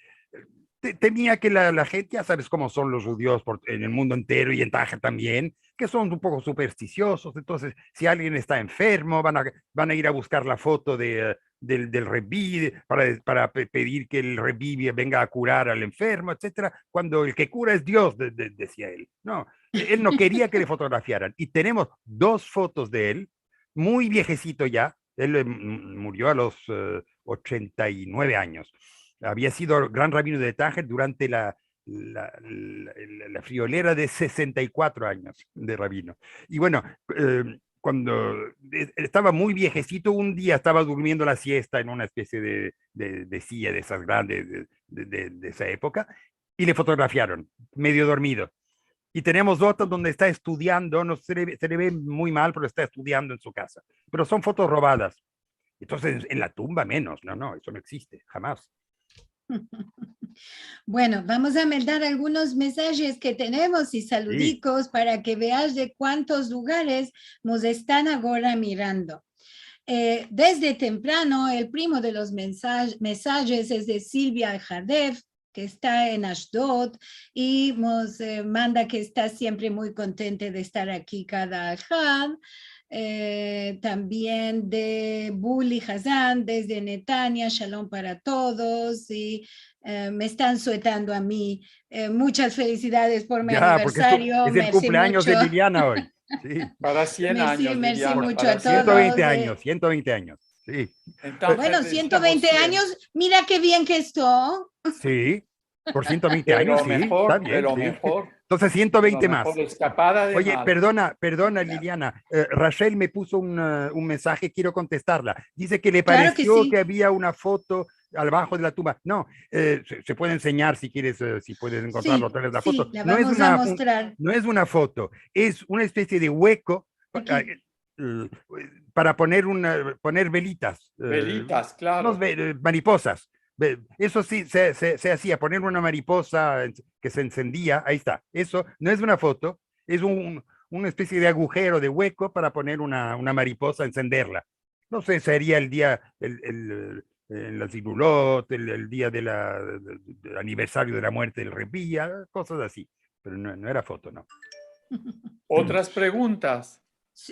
te-, temia ke la, la djente, ya saves komo son los djudios en el mundo entero i en Tanger tambien, ke son un poko superstisiozos. Entonses, si alguien esta enfermo, van a, van a ir a buskar la foto de, eh, del, del Rabbi para, para pedir ke el Rabbi venga a kurar al enfermo, etsetera, kuando el ke kura es Dios, dezia el. No, el no keria ke le fotografiaran. I tenemos dos fotos de el, muy viejezito ya, el murio a los, eh, ochenta i nueve anyos. Avia sido gran rabino de Tanger durante la, la, la, la friolera de sesenta i kuatro anyos de rabino. I bueno, eh, kuando estava muy viejezito, un dia estava durmiendo la siesta en una especie de, de, de silla de esas grandes de, de, de, de esa epoka, i le fotografiaron, medio dormido. I tenemos otra donde esta estudiando, no se le, se le ve muy mal, pero esta estudiando en su kaza. Pero son fotos robadas. Entonses, en la tumba menos, no, no, eso no existe, jamas. Bueno, vamos a meldar algunos mensajes ke tenemos i saludikos para ke veas de kuantos lugares mos estan agora mirando. Eh, desde temprano, el primo de los mensajes es de Silvia Aljadev, ke esta en Ashdod, i mos, eh, manda ke esta siempre muy kontenta de estar aki kada Alhad. Eh, tambien de Buli Hazan, desde Netanya, shalom para todos, i, eh, me estan suetando a mi. Eh, muchas felisidades por mi aniversario. Ya, porke es el kumpleanyos de Liliana oy. Si. Para sien anyos, Liliana. Mersi mucho a todos. Siento vente anyos, siento vente anyos. Si. Bueno, siento vente anyos, mira ke bien ke esto. Si, por siento vente anyos, si, esta bien, si. Entonses, siento vente mas. Oye, perdona, perdona, Liliana. Eh, Rachel me puso un, eh, un mensaje, kero kontestarla. Dize ke le paresio ke avia una foto abajo de la tumba. No, eh, se, se puede enseñar si kieres, eh, si puedes enkontrarlo, si, otra vez la foto. No es una, no es una foto, es una especie de ueko pa, eh, para poner, una, poner velitas. Velitas, eh, claro. Mariposas. Eso si se, se, se azia, poner una mariposa que se ensendia, ayi esta. Eso no es una foto, es un, una especie de agujero, de ueko para poner una, una mariposa, ensenderla. No se, seria el dia, el, el, el azilulot, el, el dia de la, del aniversario de la muerte del rebi, kozas azi. Pero no, no era foto, no. Otras preguntas?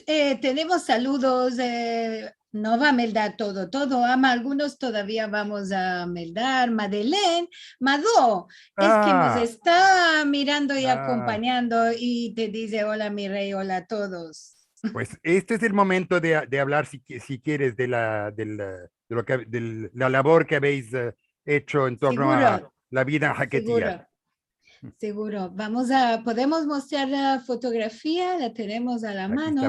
Eh, tenemos saludos, eh, no va a meldar todo, todo, ama algunos todavia vamos a meldar. Madeleine Mado, es ke mos esta mirando i akompanyando i te dize: "Ola, mi rey, ola a todos". Pues este es el momento de, de avlar, si, si kieres, de la, del, de lo ke, del, la lavor ke aveis, eh, echo en torno a la vida en Jaquetia. Seguro. Vamos a, podemos mostrar la fotografia, la tenemos a la mano.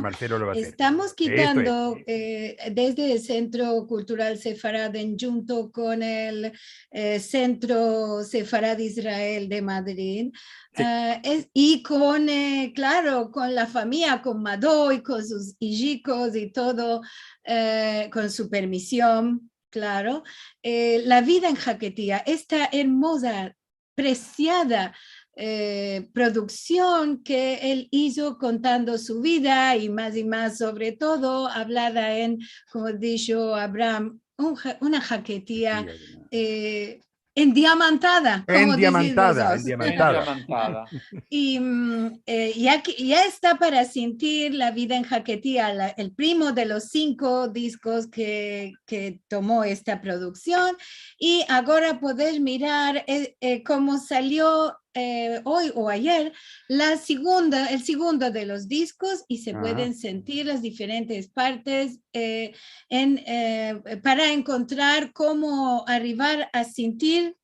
Estamos kitando, eh, desde el Sentro Kultural Sefarad, en djunto kon el, eh, Sentro Sefarad Israel de Madrid, eh, i kon, eh, klaro, kon la famiya, kon Mado i kon sus ijikos i todo, eh, kon su permision, klaro, eh, la vida en Jaquetia, esta ermoza, presiada, eh, produksion ke el izo kontando su vida i mas i mas, sovre todo, avlada en, komo disho Abraham, un, una Jaquetia, eh, endiamantada, komo dizis vozotros. Endiamantada. I, mm, eh, ya ke, ya esta para sintir la vida en Jaquetia, la, el primo de los sinko diskos ke, ke tomo esta produksion, i agora poder mirar, eh, eh, komo salio, eh, oy o ayer, la segunda, el segundo de los diskos, i se pueden sintir las diferentes partes, eh, en, eh, para enkontrar komo arrivar a sintir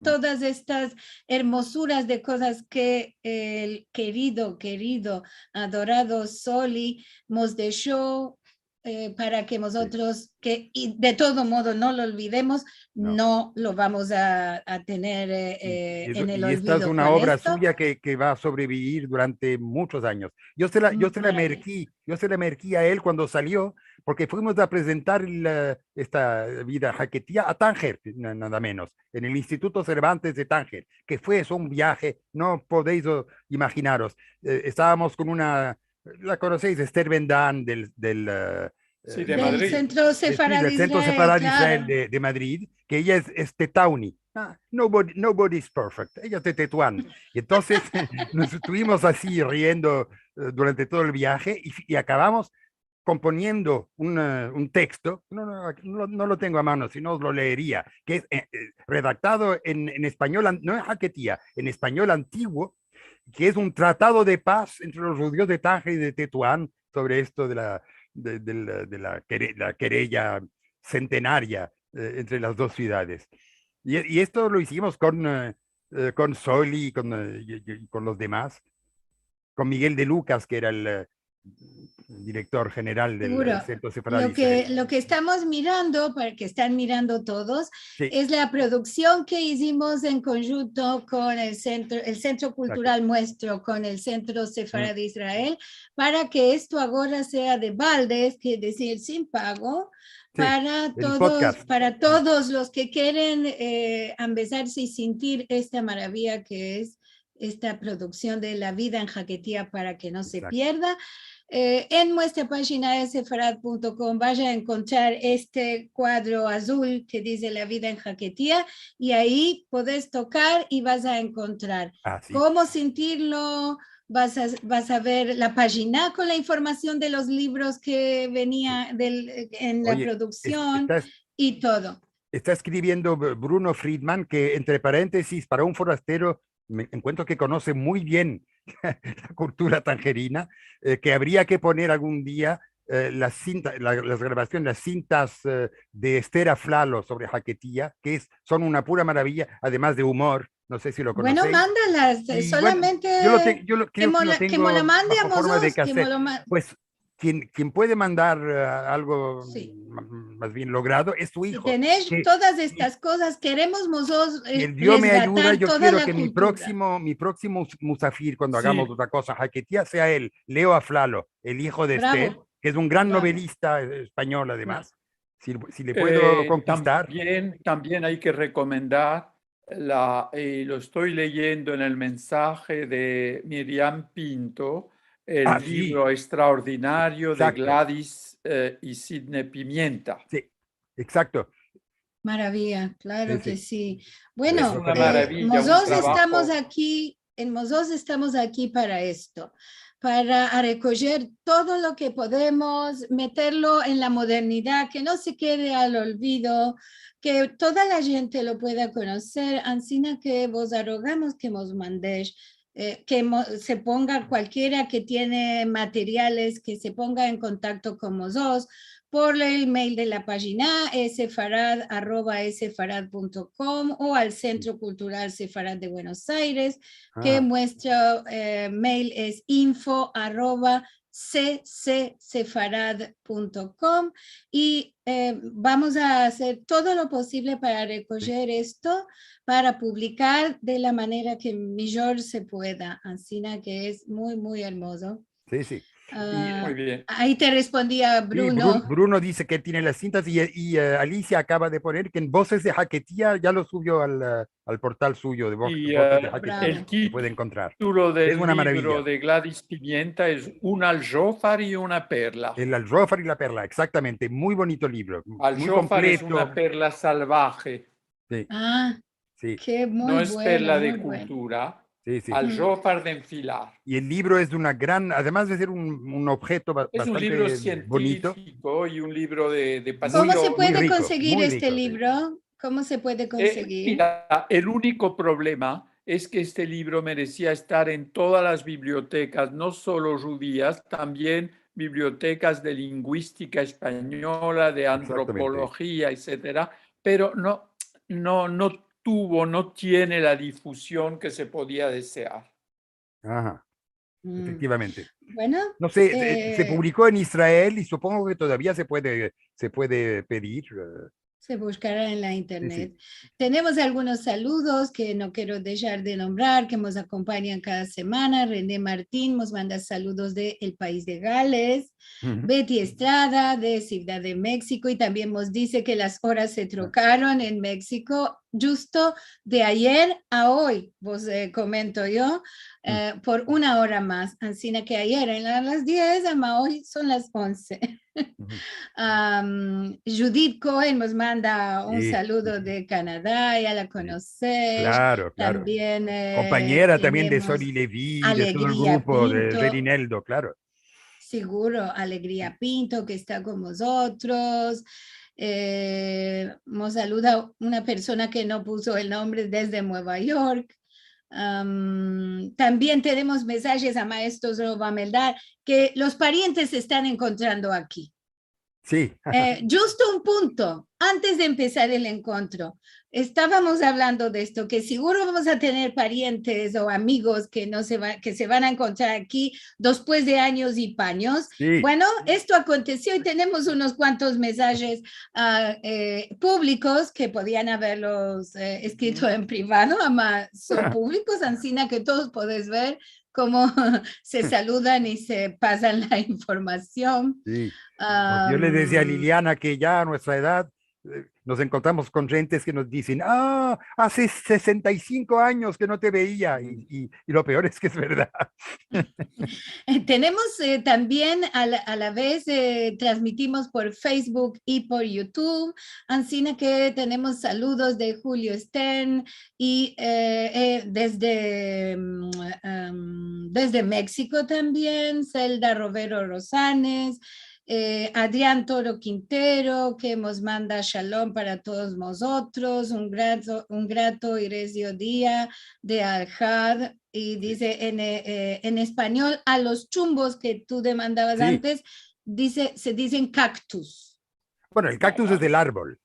todas estas ermozuras de kozas ke el kerido, kerido, adorado Soli mos desho, eh, para ke mozotros, ke, i de todo modo no lo olvidemos, no lo vamos a, a tener, eh, en el olvido. I esta es una ovra suya ke, ke va a sobrevivir durante muchos anyos. Yo se la, yo se la merki, yo se la merki a el kuando salio, porke fuimos a prezentar el, eh, esta vida en Jaquetia a Tanger, na-, nada menos, en el Instituto Cervantes de Tanger, ke fue eso un viaje, no podeis, o, imajinaros. Eh, estavamos kon una, la konoseis, Esther Bendan del, del, eh, Sentro Sefarad Israel, de, de Madrid, ke eya es, es tetauni. Ah, nobody, nobody is perfect. Eya es de Tetuan. I entonses mos estuvimos azi riendo, eh, durante todo el viaje i, i akavamos komponiendo un, eh, un teksto, no, no, no, no lo tengo a mano, si no os lo leeria, ke es, eh, eh, redaktado en, en espanyol, an-, no en jaquetia, en espanyol antiguo, ke es un tratado de paz entre los djudios de Tanger i de Tetuan sovre esto de la, de, de la, de la kere-, la kereya sentenaria, eh, entre las dos sivdades. I, i esto lo izimos kon, eh, eh, kon Soli i kon, eh, i, i kon los demas, kon Miguel de Lucas, ke era el, eh, direktor jeneral del, eh, Sentro Sefarad Israel. Lo ke, lo ke estamos mirando, para ke estan mirando todos, es la produksion ke izimos en konjunto kon el Sentro, el Sentro Kultural Muestro, kon el Sentro Sefarad Israel, para ke esto agora sea de balde, es dezir, sin pago, para todos, para todos los ke kieren, eh, ambezarse i sintir esta maraviya ke es esta produksion de La vida en Jaquetia para ke no se pierda. Eh, en muestra pajina sefarad punto com vas a enkontrar este kuadro azul ke dize La vida en Jaquetia, i ayi podes tokar i vas a enkontrar komo sintirlo, vas a, vas a ver la pajina kon la informasion de los livros ke venia del, en la produksion i todo. Esta eskriviendo Bruno Friedman, ke, entre parentesis, para un forastero, me enkuentro ke konose muy bien la kultura tanjerina, eh, ke avria ke poner algun dia, eh, las sinta-, la, las gravasiones, las sintas, eh, de Esther Aflalo sovre Jaquetia, ke es, son una pura maraviya, ademas de umor. No se si lo konoseis. Bueno, mandalas, eh, solamente ke mo la mande a mozotros, ke mo la ma- Pues, quien, quien puede mandar, eh, algo, si, ma-, mas bien logrado es tu ijo. Si tenesh, eh, todas estas kozas, keremos mozotros, eh, el Dio me ayuda, yo kero ke mi proksimo, mi proksimo mus-, musafir, kuando agamos otra koza haketia, sea el Leo Aflalo, el ijo de Ester, ke es un gran novelista, eh, espanyol ademas. Si, si le puedo konkistar. Tambien, tambien ay ke rekomendar la, i lo esto leyendo en el mensaje de Miriam Pinto, el livro estraordinario de Gladys, eh, i Sidney Pimienta. Si, egzakto. Maraviya, klaro ke si. Bueno, mozotros estamos aki, mozotros estamos aki para esto, para rekojer todo lo ke podemos, meterlo en la modernidad, ke no se kede al olvido, ke toda la djente lo pueda konoser, ansina ke vos rogamos ke mos mandesh, eh, ke mo-, se ponga kualkiera ke tiene materiales, ke se ponga en kontakto kon mozotros por el mail de la pajina, sefarad arroba sefarad punto com, o al Sentro Kultural Sefarad de Buenos Aires, ke muestro, eh, mail es info arroba ccsefarad punto com, i, eh, vamos a azer todo lo posivle para rekojer esto, para publikar de la manera ke mijor se pueda, ansina ke es muy, muy ermozo. Si, si. Muy bien. Ayi te respondi a Bruno. Si, Bru-, Bruno dize ke tiene las sintas i, i, eh, Alicia akava de poner ke en Vozes de Haketia ya lo suvio al, eh, al portal suyo de Vozes de Haketia. Bravo. Se puede enkontrar. Es una maraviya. El titulo del livro de Gladys Pimienta es Un aljofar i una perla. El aljofar i la perla, egzaktamente. Muy bonito livro, muy kompleto. Aljofar es una perla salvaje. Si. Ah, si. Ke muy bueno, muy bueno. No es perla de kultura. Si, si. Aljofar de enfilar. I el livro es de una gran, ademas de ser un, un objeto ba-, bastante bonito. Es un livro sientifiko i un livro de, de paseo. Muy rico, muy rico, si. Komo se puede konsegir este livro? Komo se puede konsegir? Eh, mira, el uniko problema es ke este livro meresia estar en todas las bibliotekas, no solo djudias, tambien bibliotekas de linguistika espanyola, de antropolojia, etsetera, pero no, no, no tuvo, no tiene la difuzion ke se podia desear. Aha. Efektivamente. Bueno, no se, eh, se publiko en Israel i supongo ke todavia se puede, se puede pedir, eh. Se bushkara en la internet. Si, si. Tenemos algunos saludos ke no kero deshar de nombrar, ke mos akompanyan kada semana. René Martin mos manda saludos de el pais de Gales. Betty Estrada, de Sivdad de Meksiko, i tambien mos dize ke las oras se trokaron en Meksiko, djusto de ayer a oy, vos, eh, komento yo, eh, por una ora mas. Ansina ke ayer eran las diez, ama oy son las onse. Am, Judith Cohen mos manda un saludo de Kanada, ya la konosesh. Klaro, klaro. Tambien, eh, kompanyera tambien de Soli Levi, de todo el grupo de Rineldo, klaro. Siguro, Alegria Pinto, ke esta kon mozotros. Eh, mos saluda una persona ke no puso el nombre desde Nueva York. Am, tambien tenemos mensajes a maestros Robameldar, ke los parientes se estan enkontrando aki. Si. Eh, djusto un punto, antes de empesar el enkontro, estavamos avlando de esto, ke siguro vamos a tener parientes o amigos ke no se va, ke se van a enkontrar aki despues de anyos i panyos. Si. Bueno, esto akontesio i tenemos unos kuantos mensajes, ah, eh, publikos ke podian averlos, eh, eskrito en privado, ama son publikos, ansina ke todos podesh ver komo se saludan i se pasan la informasion. Si. Yo le dezia a Liliana ke ya a nuestra edad, eh, mos enkontramos kon djentes ke mos dizen, "Ah, aze sesenta i sinko anyos ke no te veia", i, i, i lo peor es ke es verdad. Eh, tenemos, eh, tambien a la, a la vez, eh, transmitimos por Facebook i por YouTube, ansina ke tenemos saludos de Julio Stern, i, eh, eh, desde, mm, em, desde Meksiko tambien, Zelda Rovero Rosanes, eh, Adrian Toro Quintero, ke mos manda shalom para todos mozotros, un grato, un grato i rezio dia de Alhad, i dize en, eh, en espanyol, a los chumbos ke tu demandavas antes, dize, se dizen cactus. Bueno, el cactus es del árbol.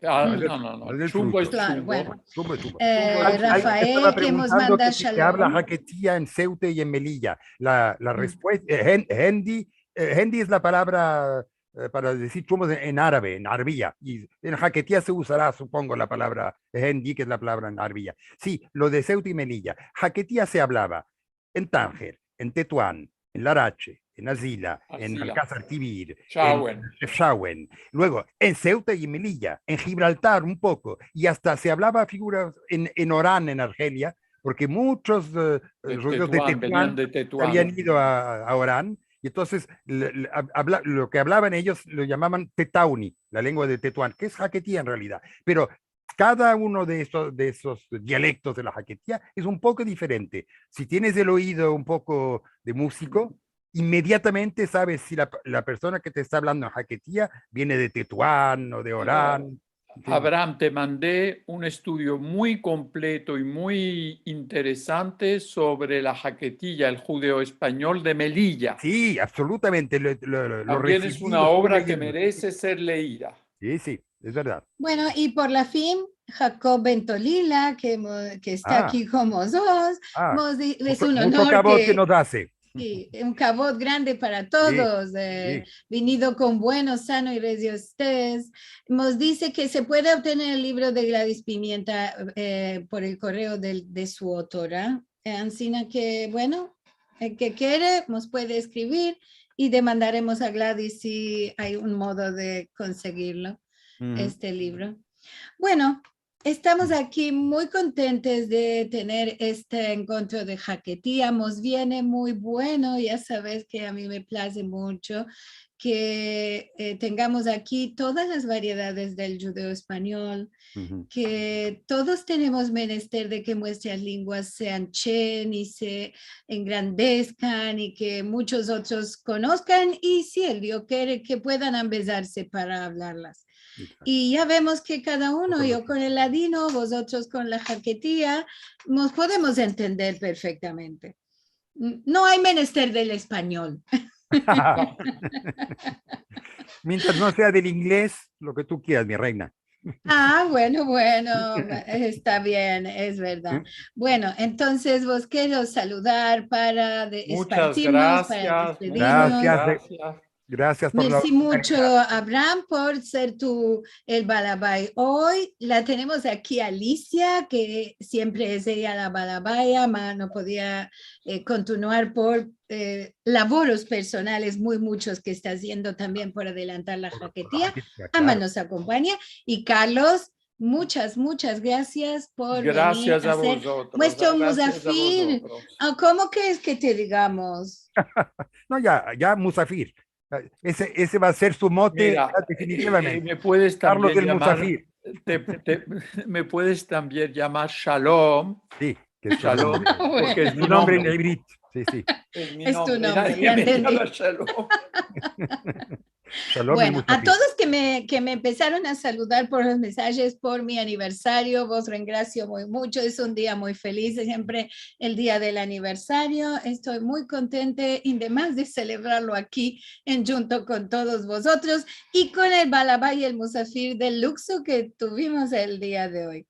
Ah, no, no, no. Chumbo es chumbo. Klaro, bueno. Chumbo es chumbo. Eh, Rafael, ke mos manda shalom. Al-, alguien estaba preguntando que si se habla haketia en Ceuta y en Melilla. La, la respuesta, eh, Hen-, Hendy, eh, hindi es la palavra, eh, para dizir chumos en, en arabe, en arabia. I en haketia se uzara, supongo, la palavra hindi, ke es la palavra en arabia. Si, lo de Seuta i Melilla. Haketia se avlava en Tanger, en Tetuan, en Larache, en Azila, en Azila, Alkazar Kebir, en Chefchaouen. Chefchaouen. Luego, en Seuta i en Melilla, en Gibraltar un poko, i asta se avlava figuras en, en Oran, en Argelia, porke muchos, eh, djudios de Tetuan, venian de Tetuan, avian ido a, a Oran, i entonses le, le, av-, avla-, lo ke avlavan eyos lo yamavan tetauni, la lengua de Tetuan, ke es haketia en realidad. Pero kada uno de esos, de esos dialektos de la haketia es un poko diferente. Si tienes el oido un poko de muziko, inmediatamente saves si la, la persona ke te esta avlando en haketia viene de Tetuan o de Oran. Avram, te mande un estudio muy kompleto i muy interesante sovre la haketia, el djudeo-espanyol de Melilla. Si, absolutamente. Lo, lo, lo, lo resivi, lo estuve leyendo. Tambien es una ovra ke merese ser leida. Si, si, es verdad. Bueno, i por la fin, Jakob Bentolila, ke mo-, ke esta aki kon mozotros, mos di-, es un onor ke, ke mos aze. Si, un kavod grande para todos, eh, vinido kon bueno, sano i rezio estes. Mos dize ke se puede obtener el livro de Gladys Pimienta, eh, por el korreo del, de su otora. Eh, ansina ke, bueno, el ke kere, mos puede eskrivir i demandaremos a Gladys si ay un modo de konsegirlo, este livro. Bueno, estamos aki muy kontentes de tener este enkontro de haketia. Mos viene muy bueno, ya saves ke a mi me plaze muncho ke, eh, tengamos aki todas las variedades del djudeo-espanyol, ke todos tenemos menester de ke muestras lenguas se anchen i se engrandeskan i ke munchos otros konoskan i, si el Dio kere, ke puedan ambezarse para avlarlas. I ya vemos ke kada uno, yo kon el ladino, vozotros kon la haketia, mos podemos entender perfektamente. N-, no ay menester del espanyol. Mientras no sea del inglez, lo ke tu kieras, mi reina. Ah, bueno, bueno, esta bien, es verdad. Bueno, entonses vos kero saludar para de-, espartirmos, para despedirmos. Muchas gracias. Gracias. Gracias por la oportunidad. Mersi muncho, Avram, por ser tu el balabay oy. La tenemos aki a Alicia, ke siempre es eya la balabaya, ma no podia, eh, kontinuar por, eh, lavoros personales muy munchos ke esta aziendo tambien por adelantar la haketia. Ama nos akompanya. I Karlos, munchas, munchas grasias por venir a ser muestro muzafir. Gracias a vozotros. Ah, komo ke es ke te digamos? No, ya, ya muzafir. Ese, ese va a ser su mote, ya definitivamente. Mira, eh, me puedes tambien llamar, Karlos el muzafir. Te, te, me puedes tambien llamar Shalom. Si, ke es su nombre. Shalom, porke es mi nombre en ivrit. Si, si. Es mi nombre. Es tu nombre, ya entendi. Nadie me llama Shalom. Shalom el muzafir. Bueno, a todos ke me, ke me empesaron a saludar por los mensajes por mi aniversario, vos rengrasio muy muncho. Es un dia muy feliz, siempre el dia del aniversario. Esto muy kontente i demas de selebrarlo aki endjunto kon todos vozotros i kon el balabay i el muzafir del lukso ke tuvimos el dia de oy.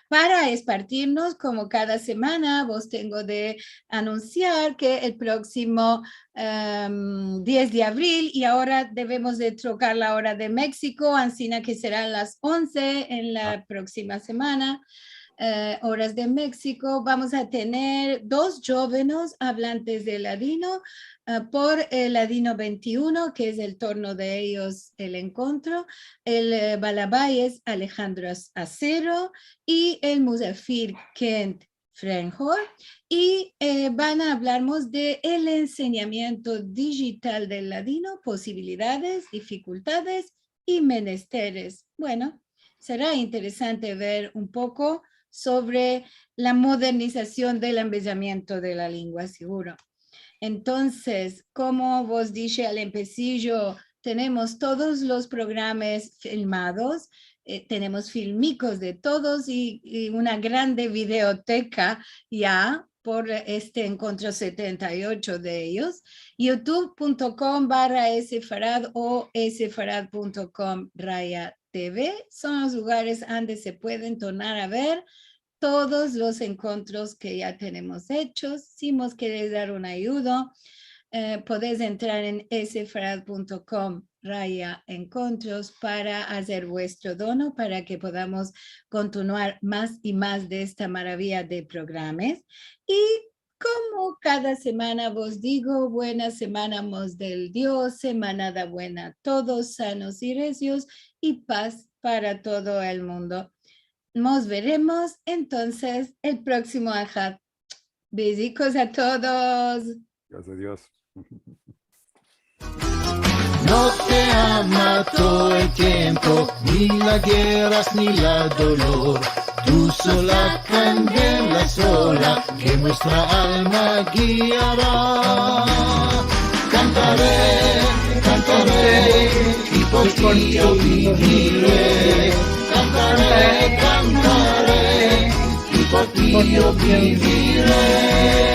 Para espartirmos, komo kada semana, vos tengo de anunsiar ke el proksimo, em, diez de avril, i agora devemos de trokar la ora de Meksiko, ansina ke seran las onze en la proksima semana, eh, oras de Meksiko, vamos a tener dos djovenos avlantes de ladino, eh, por el Ladino vente i uno, ke es el turno de eyos el enkontro. El, eh, balabay es Alejandro As-, Acero i el muzafir Kent Frenhol, i, eh, van a avlarmos de el ensenyamiento dijital del ladino, posibilidades, difikultades i menesteres. Bueno, sera interesante ver un poko sovre la modernizasion del ambezamiento de la lengua, siguro. Entonses, komo vos dishe al empesijo, tenemos todos los programas filmados, eh, tenemos filmikos de todos i, i una grande videoteka ya por este enkontro, setenta i ocho de eyos. Youtube punto com barra sefarad o sefarad punto com raya TV son los lugares ande se pueden tornar a ver todos los enkontros ke ya tenemos echos. Si mos keres dar un ayudo, eh, podes entrar en sefarad punto com raya enkontros para azer vuestro dono, para ke podamos kontinuar mas i mas de esta maraviya de programas. I komo kada semana vos digo, buena semana mos del Dios, semanada buena a todos, sanos i rezios i pas para todo el mundo. Mos veremos entonses el proksimo Ahad. Bezikos a todos. Grasias a Dios. No te ha mato el tiempo, ni la gerras, ni la dolor. Tu sola kandela sola, ke muestra alma giara. Kantare, kantare, i por ti yo bivire. Kantare, kantare, i por ti yo bivire.